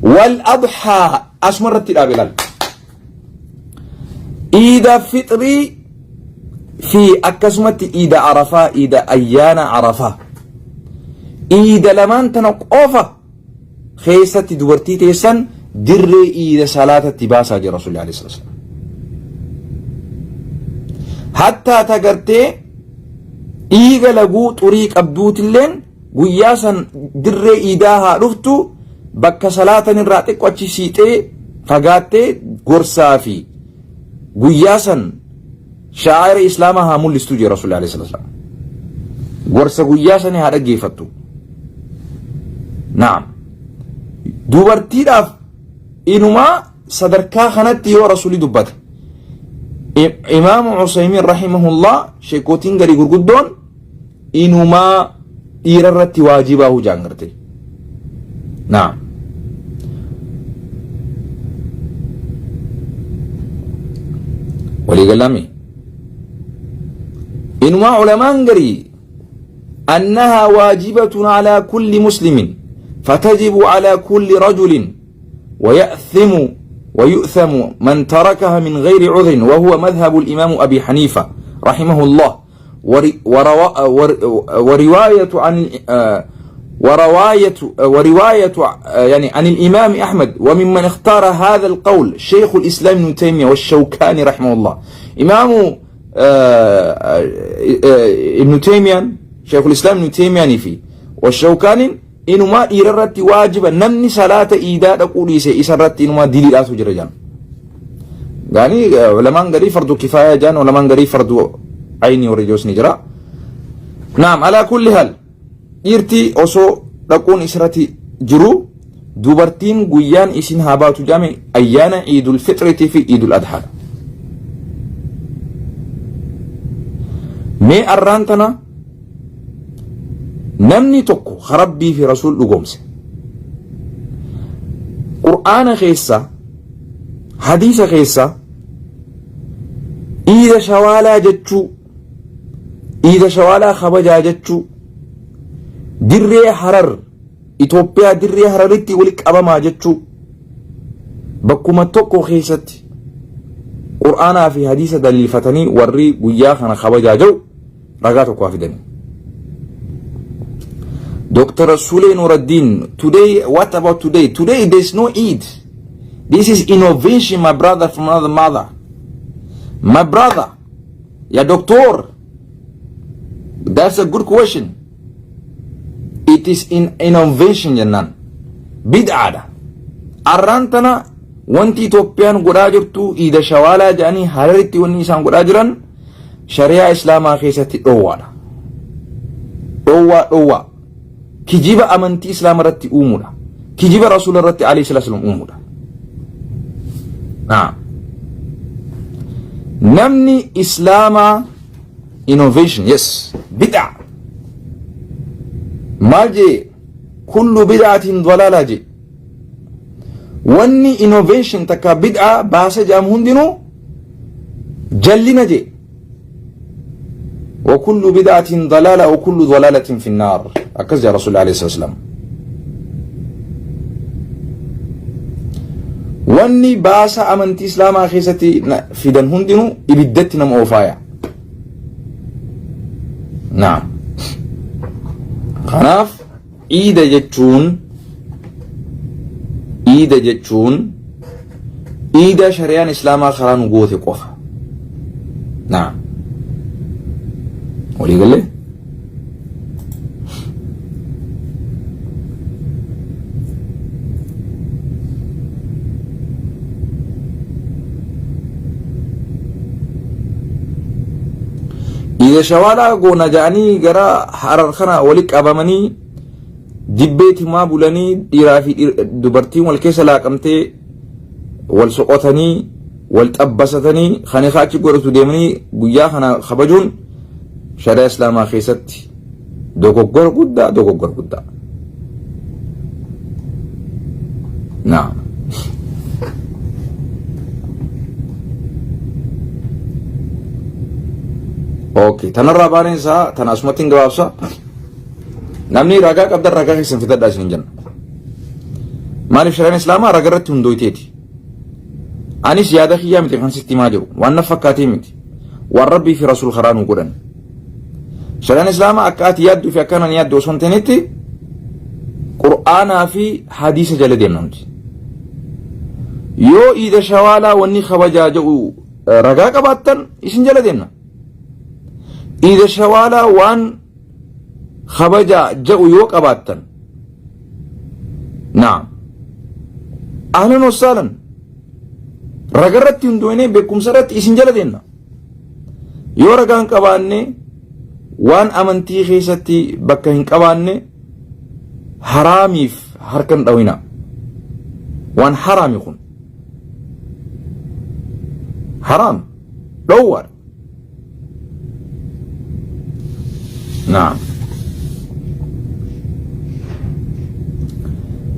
Wal adhaa asuma irratti dhaabe laal. Iida fixrii fi akkasumatti iida arafaa iida ayyaana arafaa iida lamaan tana qofa keessatti dubartii teessan dirree iida salaatatti baasaa jira rasuulli alayhi salaatu wassalaam. Hattaa tagartee dhiiga laguu xurii qabduutilleen guyyaa san dirree iidaa haa dhuftu bakka salaatan irraa xiqqo achi siixee fagaattee gorsaa fi guyyaa san shaa'ira islaamaa haa mul'istu jee rasuulli alayhi salaatu wassalaam. Gorsa guyyaa sanii haa dhaggeeffattu. Naam. Dubartiidhaaf inumaa sadarkaa kanatti yoo rasuulli dubbate. Imaamu Usaymiin rahimahullah sheekootiin gadi gurguddoon Inumaa dhiira irratti waajibaa hujaan garte. Naam. Walii galami. Inumaa ulamaan garii أنها واجبة على كل مسلم فتجب على كل رجل ويأثم ويؤثم من تركها من غير عذر وهو مذهب الإمام أبي حنيفة رحمه الله ورواية عن ورواية ورواية يعني عن الإمام أحمد وممن اختار هذا القول شيخ الإسلام ابن تيمية والشوكاني رحمه الله. إمام ابن تيمية، شيخ الإسلام ابن تيمية في والشوكاني inumaa dhiira irratti waajiba, namni salaata iidaa dhaquu dhiise isa irratti inumaa diliidhaatu jira jaan. Gaanii ulamaan garii fardu kifaaya jaan, ulamaan garii fardu ayni warri joos ni jira. Naam, alaa kulli hal dhiirti osoo dhaquun isirratti jiru, dubartiin guyyaan isin haa baatu jaame ayyaana Iidul Fixriitii fi Iidul Adhaadha. Mee arraan tana namni tokko Rabbii fi Rasuul dhugoomse Qur'aana keessa, hadiisa keessa, iida shawaalaa jechuu, iida shawaalaa kabajaa jechuu, dirree Harar, Itoophiyaa dirree Hararitti wali qabamaa jechuu, bakkuma tokko keessatti Qur'aanaa fi hadiisa daliilfatanii warri guyyaa kana kabajaa jiru ragaa tokko haa fidanii. Dr. Sule Nuruddin, today, what about today? Today there's no Eid. This is innovation, my brother from another mother. My brother, yeah, doctor, that's a good question. It is in innovation jennaan. Bid'aadha. Arraan tana wanti Itoophiyaan godhaa jirtu, iida shawaalaa jedhanii Hararitti wanni isaan godhaa jiran, shari'aa Islaamaa keessatti dhoowwaadha. Dhoowwaa, dhoowwaa. Kijiba amantii Islaama irratti uumuudha. Kijiba Rasuula irratti alayhi salaatu uumuudha. Naam. Namni Islaamaa innovation, yes, bid'a. Maal jee? Kullu bid'atin dalaalaa jee. Wanni innovation takka bid'a baasa jedhamu hundinuu jallina jee. وكل بدعة ضلالة وكل ضلالة في النار akkas jaa Rasuulli عليه الصلاة والسلام. Wanni baasa amantii Islaamaa keessatti fidan hundinuu ibiddatti nama oofaaya. Naam. Kanaaf iida jechuun iida shari'aan Islaamaa karaa nu goote qofa. Naam. Walii galee? Iida shawaalaa goona ja'anii gara Harar kana wali qabamanii dibbee timaa bulanii, dhiiraa fi dubartiin wal keessa laaqamtee, wal soqotanii, wal xabbasatanii, kan isaa achi godhatu deemanii guyyaa kana kabajuun shari'a Islaamaa keessatti dogoggora guddaa, dogoggora guddaa. Naam. Okay, tanarraa baaneen isaa tana asumatti hin gabaabsa. Namni ragaa qabdan ragaa keessan fidadhaa isin jenna. Maaliif? Shari'aan Islaamaa raga irratti hundooyteeti. Anis yaada kiyyaa miti kan sitti himaa jiru. Waan na fakkaatee miti. Waan Rabbii fi Rasuul karaa nu godhan. Shari'aan Islaamaa akka ati yaadduu fi akka nan yaaddu osoo hin ta'initti Qur'aanaa fi hadiisa jala deemna nuti. Yoo iida shawaalaa wanni kabajaa jedhu ragaa qabaattan isin jala deemna. Iida shawaalaa waan kabajaa jedhu yoo qabaattan, naam, ahlan wasaalan, raga irratti hundoonee beekumsa irratti isin jala deemna. Yoo ragaan qabaanne, waan amantii keessatti bakka hin qabaanne haraamiif harka hin dhawina. Waan haraami kun haraam, dhoowwaadha. Naam.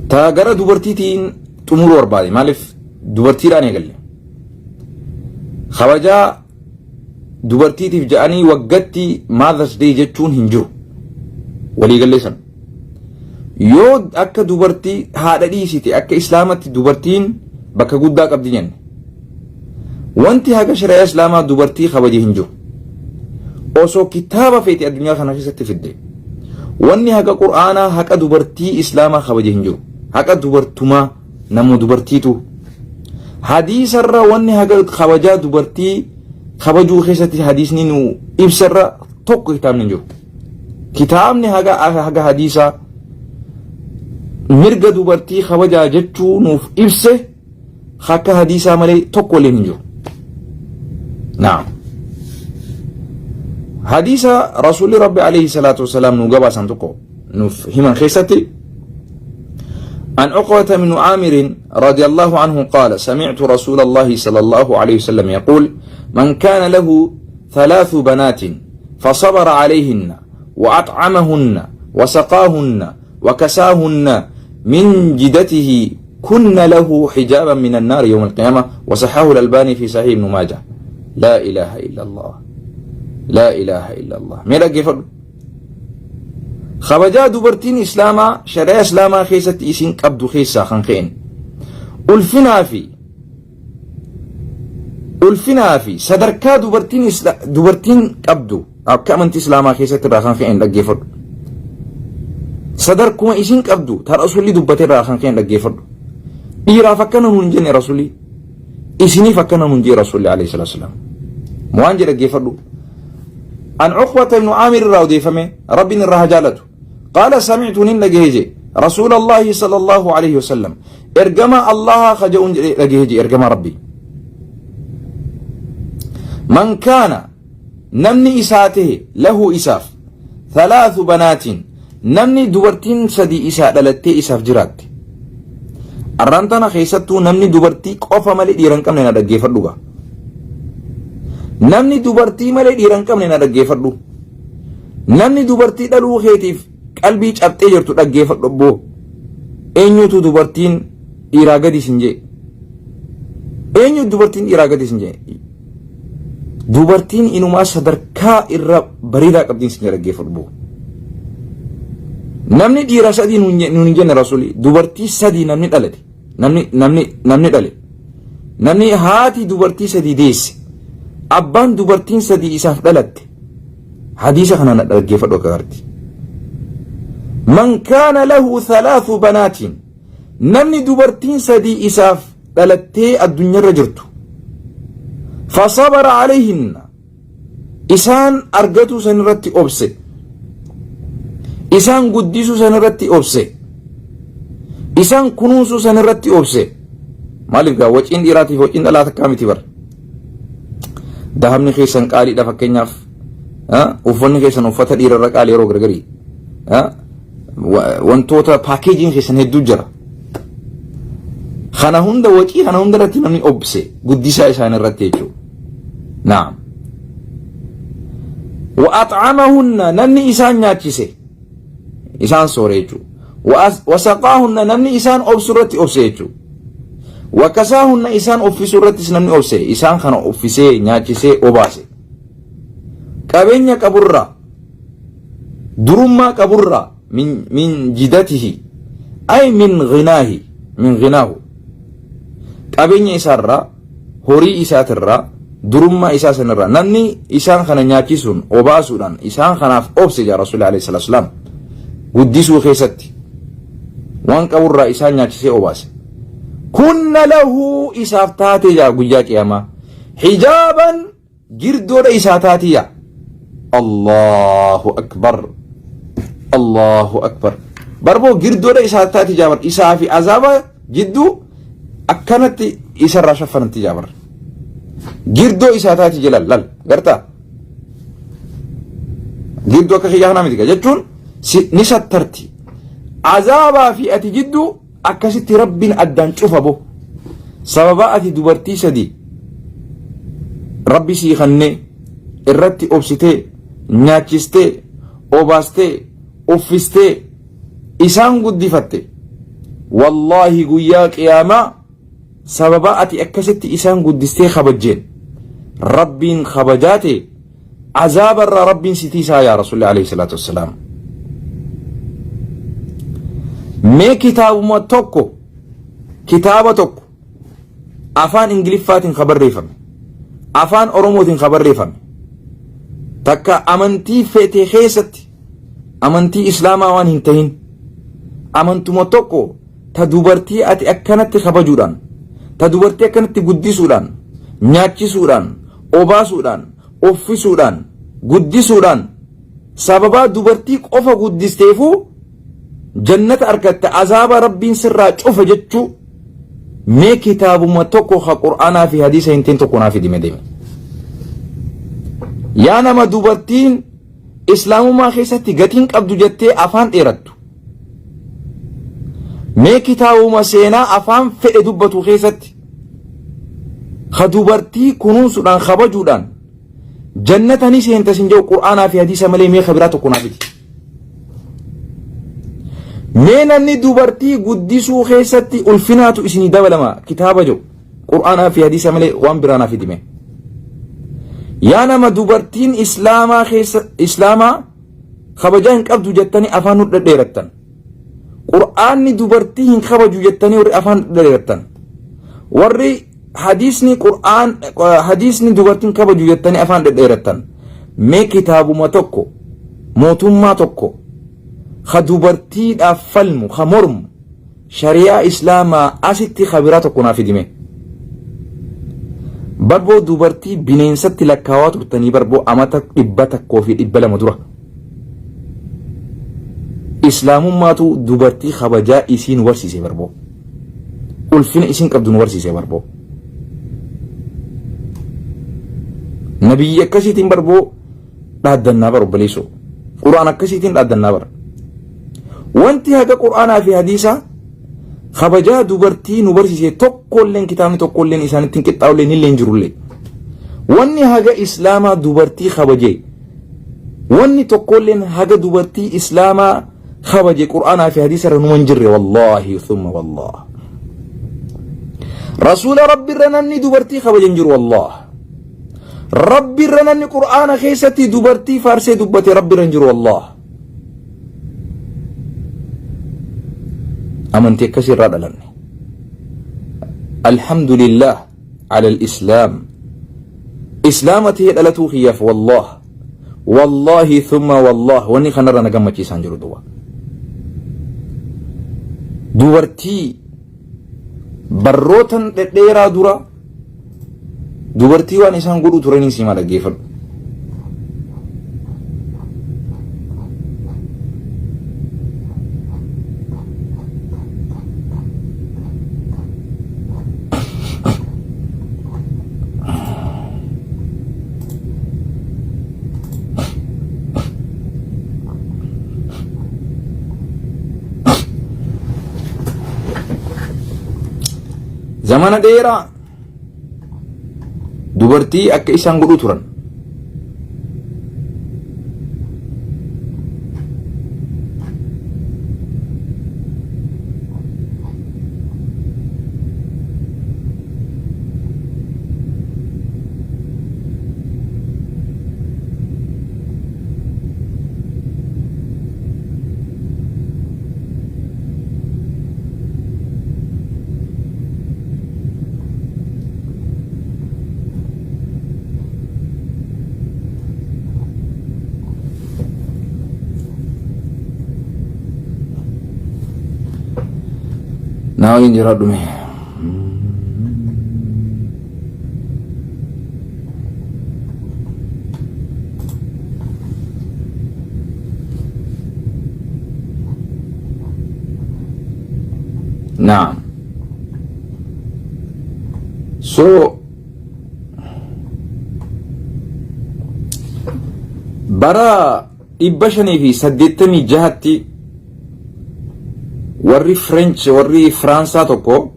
Ta gara dubartiitiin xumuruu barbaade maaliif dubartiidhaan eegalle. Kabajaa dubartiitiif jedhanii waggatti Mother's Day jechuun hin jiru. Waliigallee sana. Yoo akka dubartii haadha dhiisite akka islaamatti dubartiin bakka guddaa qabdi jenne. Wanti haga shari'aa islaamaa dubartii kabaje hin jiru. Osoo kitaaba feete addunyaa kana keessatti fidde. Wanni haga qur'aanaa haqa dubartii islaamaa kabaje hin jiru. Haqa dubartumaa nama dubartiitu. Hadiisarra wanni haga kabajaa dubartii kabajuu keessatti hadiisni nu ibsarra tokko kitaabni hin jiru. Kitaabni haga haga hadiisaa mirga dubartii kabajaa jechuu nuuf ibse akka hadiisaa malee tokko illee hin jiru. Naam. Hadiisa Rasuulli Rabbi alayhi salaatu wasalaam nu gabaasan tokko nuuf himan keessatti عن عقبة بن عامر رضي الله عنه قال سمعت رسول الله صلى الله عليه وسلم يقول من كان له ثلاث بنات فصبر عليهن وأطعمهن وسقاهن وكساهن من جدته كن له حجابا من النار يوم القيامة وصححه الألباني في صحيح ابن ماجه. لا إله إلا الله، لا إله إلا الله. Mee dhaggeeffadhu. Kabajaa dubartiin islaamaa shari'aa islaamaa keessatti isin qabdu keessaa kan ka'en ulfinaa fi sadarkaa dubartiin qabdu akka amantii islaamaa keessatti irraa kan ka'en dhaggeeffadhu. Sadarkuma isin qabdu ta Rasuulli dubbate irraa kan ka'en dhaggeeffadhu. Dhiiraaf akkana nuun hin jenne Rasuulli, isiniif akkana nuun jee Rasuulli alayhi salaatu wasalaam. Waan jedhe dhaggeeffadhu. عن عقبة بن عامر irraa odeeffame, Rabbiin irraa haa jaalatu. قال سمعت nin dhagahe رسول الله صلى الله عليه وسلم ergamaa الله ka ja'uun dhagahe ergamaa Rabbii. من كان namni isaa tahe له isaaf ثلاث بنات namni dubartiin sadi isaa dhalattee isaaf jiraatte. Arraan tana keessattuu namni dubartii qofa malee dhiira hin qabne na dhaggeeffadhu gaa. Namni dubartii malee dhiira hin qabne na dhaggeeffadhu. Namni dubartii dhaluu keetiif qalbii cabxee jirtu dhaggeeffadhu obboo. Eenyutu dubartiin dhiiraa gadi sin jee? Eenyu dubartiin dhiiraa gadi sin jee? Dubartiin inumaa sadarkaa irra bareedaa qabdiin sin jee, dhaggeeffadhu boo. Namni dhiira sadii nuun hin jenne Rasuuli, dubartii sadii namni dhalate, namni dhale, namni haati dubartii sadii deesse, abbaan dubartiin sadii isaaf dhalatte, hadiisa kana na dhaggeeffadhu akka gaariitti. من كان له ثلاث بنات namni dubartiin sadii isaaf dhalattee addunyaarra jirtu فصبر عليهن isaan argatuu san irratti obse, isaan guddisuu san irratti obse, isaan kunuunsuu san irratti obse. Maaliif gaa waciin dhiiraatiif waciin dhalaa takkaa miti bar. Dahabni keessan qaaliidha, fakkeenyaaf uffanni keessan uffata dhiirarra qaalii, yeroo gargarii wantoota package'iin keessan hedduu jira. Kana hunda, wacii kana hunda irratti namni obse guddisaa isaan irratti jechuudha. Naam. وأطعمهن namni isaan nyaachise, isaan soore jechuudha. وسقاهن namni isaan obsu irratti obse jechuudha. وكساهن isaan uffisuu irrattis namni obse, isaan kana uffisee, nyaachisee, obaase. Qabeenya qaburraa, durummaa qaburraa, من جدته أي من غناه من غناه qabeenya isaarraa, horii isaatirraa, durummaa isaa sanirraa namni isaan kana nyaachisuun, obaasuudhaan isaan kanaaf obse jaa Rasuulli alayhi salaatu wasalaam, guddisuu keessatti waan qaburraa isaan nyaachisee obaase. كن له isaaf taate jaa guyyaa qiyaamaa حجابا girdoodha isaa taatiya. الله أكبر، الله أكبر. Barboo girdoodha isaa taati jaabar, isaa fi azaaba jidduu akkanatti isarraa shaffanatti jaabar. Girdoo isaa taati jedhan lal gartaa. Girdoo akka kiyyaa kanaa miti jechuun ni sattarti. Azaabaa fi ati jidduu akkasitti Rabbiin addaan cufa bo. Sababa ati dubartii sadi Rabbi sii kannee irratti obsitee, nyaachistee, obaastee, uffistee isaan guddifatte, wallaahi guyyaa qiyaamaa sababa ati akkasitti isaan guddistee kabajjeen Rabbiin kabajaa tee azaaba irraa Rabbiin si tiisaa yaa Rasuulli alayhi salaatu wassalaam. Mee kitaabuma tokko, kitaaba tokko afaan Ingiliffaatiin ka barreeffame, afaan Oromootiin ka barreeffame, takka amantii feete keessatti, amantii Islaamaa waan hin tahin, amantuma tokko ta dubartii ati akkanatti kabajuudhaan, ta dubartii akkanatti guddisuudhaan, nyaachisuudhaan, obaasuudhaan, uffisuudhaan, guddisuudhaan, sababaa dubartii qofa guddisteefuu jannata argatta, azaaba Rabbiin sirraa cufa jechuu, mee kitaabuma tokko ka Qur'aanaa fi hadiisa hin ta'in tokko naa fidi mee deemi. Yaa nama dubartiin Islaamummaa keessatti gatiin qabdu jettee afaan dheerattu, mee kitaabuma seenaa afaan fedhe dubbatu keessatti ka dubartii kunuunsuudhaan kabajuudhaan jannata ni seenta sin jedhu Qur'aanaa fi hadiisa malee mee ka biraa tokko naa fidi. Mee namni dubartii guddisuu keessatti ulfinaatu isinii dabalama kitaaba jedhu Qur'aanaa fi hadiisa malee waan biraa naa fidi mee. Yaa nama dubartiin Islaamaa keessa Islaamaa kabajaa hin qabdu jettanii afaan nu dhedheerattan. Qur'aanni dubartii hin kabaju jettanii warri afaan dhedheerattan. Warri hadiisni Qur'aan hadiisni dubartiin kabaju jettanii afaan dhedheerattan. Mee kitaabuma tokko, mootummaa tokko ka dubartiidhaaf falmu, ka mormu, shari'aa Islaamaa asitti ka biraa tokko naa fidi mee. Barboo dubartii bineensatti lakkaawaa turtanii barboo amata 100 fi 200 dura. Islaamummaatu dubartii kabajaa isii nu barsiise barboo. Ulfina isiin qabdu nu barsiise barboo. Nabiyyi akkasiitiin barboo dhaaddannaa bar obboleessoo. Qur'aan akkasiitiin dhaaddannaa bar. Wanti haga Qur'aanaa fi hadiisaa kabajaa dubartii nu barsiise tokkolleen, kitaabni tokkolleen isaanitti hin qixxaa'ullee illee hin jirullee. Wanni haga Islaamaa dubartii kabajee, wanni tokkolleen haga dubartii Islaamaa kabaje Qur'aanaa fi hadiisa irra numa hin jirre, wallaahi thumma wallah. Rasuula Rabbi irra namni dubartii kabaje hin jiru, wallah. Rabbi irra namni Qur'aana keessatti dubartii faarsee dubbate Rabbi irra hin jiru, wallah. Amantii akkasii irraa dhalanne. Alhamdulillah ala al-Islaam. Islaama ta'ee dhalatuu kiyyaaf wallah. Wallahi thumma wallah, wanni kanarra na gammachiisaan jiru duuba. Dubartii barrootan dhedheeraa dura dubartii waan isaan godhuu turaniin simaa dhaggeeffadhu. Zamana dheeraa dubartii akka isaan godhuu turan. Naa waliin jiraadhu mee. Naam. So bara 586tti warri French, warri Firaansaa tokko,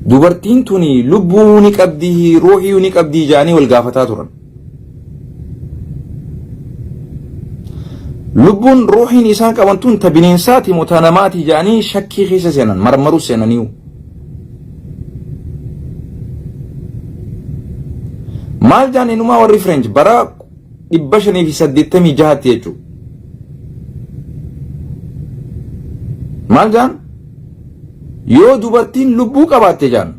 dubartiin tuni lubbuu ni qabdii, ruuhii ni qabdii jedhanii wal gaafataa turan. Lubbuun ruuhiin isaan qaban tun ta bineensaati moo ta namaati jedhanii shakkii keessa seenan marmaruu seenaniiyu. Maal jaan inumaa warri French bara 586tti jechuudha. Maal jaan? Yoo dubartiin lubbuu qabaatte jaan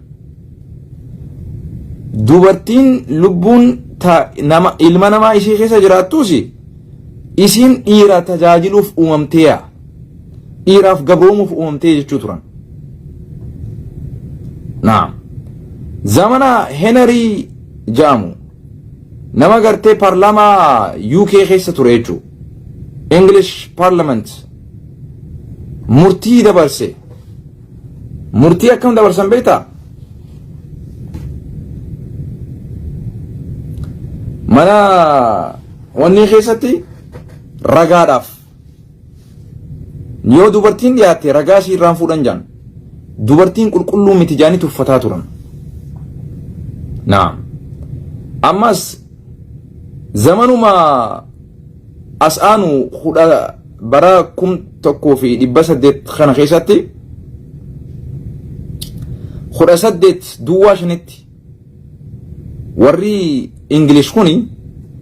dubartiin lubbuun ta nama ilma namaa ishee keessa jiraattuus isiin dhiira tajaajiluuf uumamteeya dhiiraaf gabroomuuf uumamtee jechuu turan. Naam. Zamana Henry jedhamu nama gartee paarlaamaa UK keessa ture jechuudha. English Parliament murtii dabarse. Murtii akkam dabarsan beektaa? Mana wanni keessatti ragaadhaaf yoo dubartiin dhiyaatte ragaa ishii irraan fuudhan jaan dubartiin qulqulluu miti jaanii tuffataa turan. Naam. Ammas zamanuma as aanu kudha bara 1800 kana keessatti 1805tti warri Ingilish kuni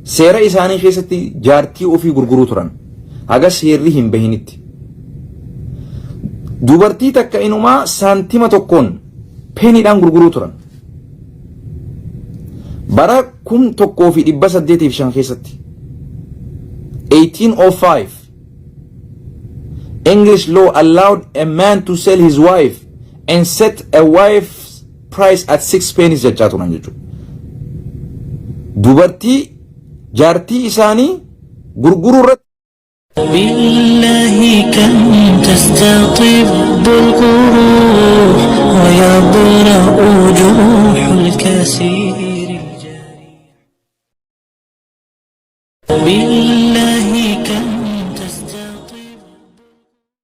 seera isaanii keessatti jaartii ofii gurguruu turan haga seerri hin bahinitti. Dubartii takka inumaa saantima tokkoon peeniidhaan gurguruu turan. Bara 1805 keessatti 1805 English law allowed a man to sell his wife and set a wife's price at six pennies jechaa turan jechuudha. Dubartii jaartii isaanii gurguruu irratti بالله كم تستطب القروح ويبرأ جروح الكثير الجارح بالله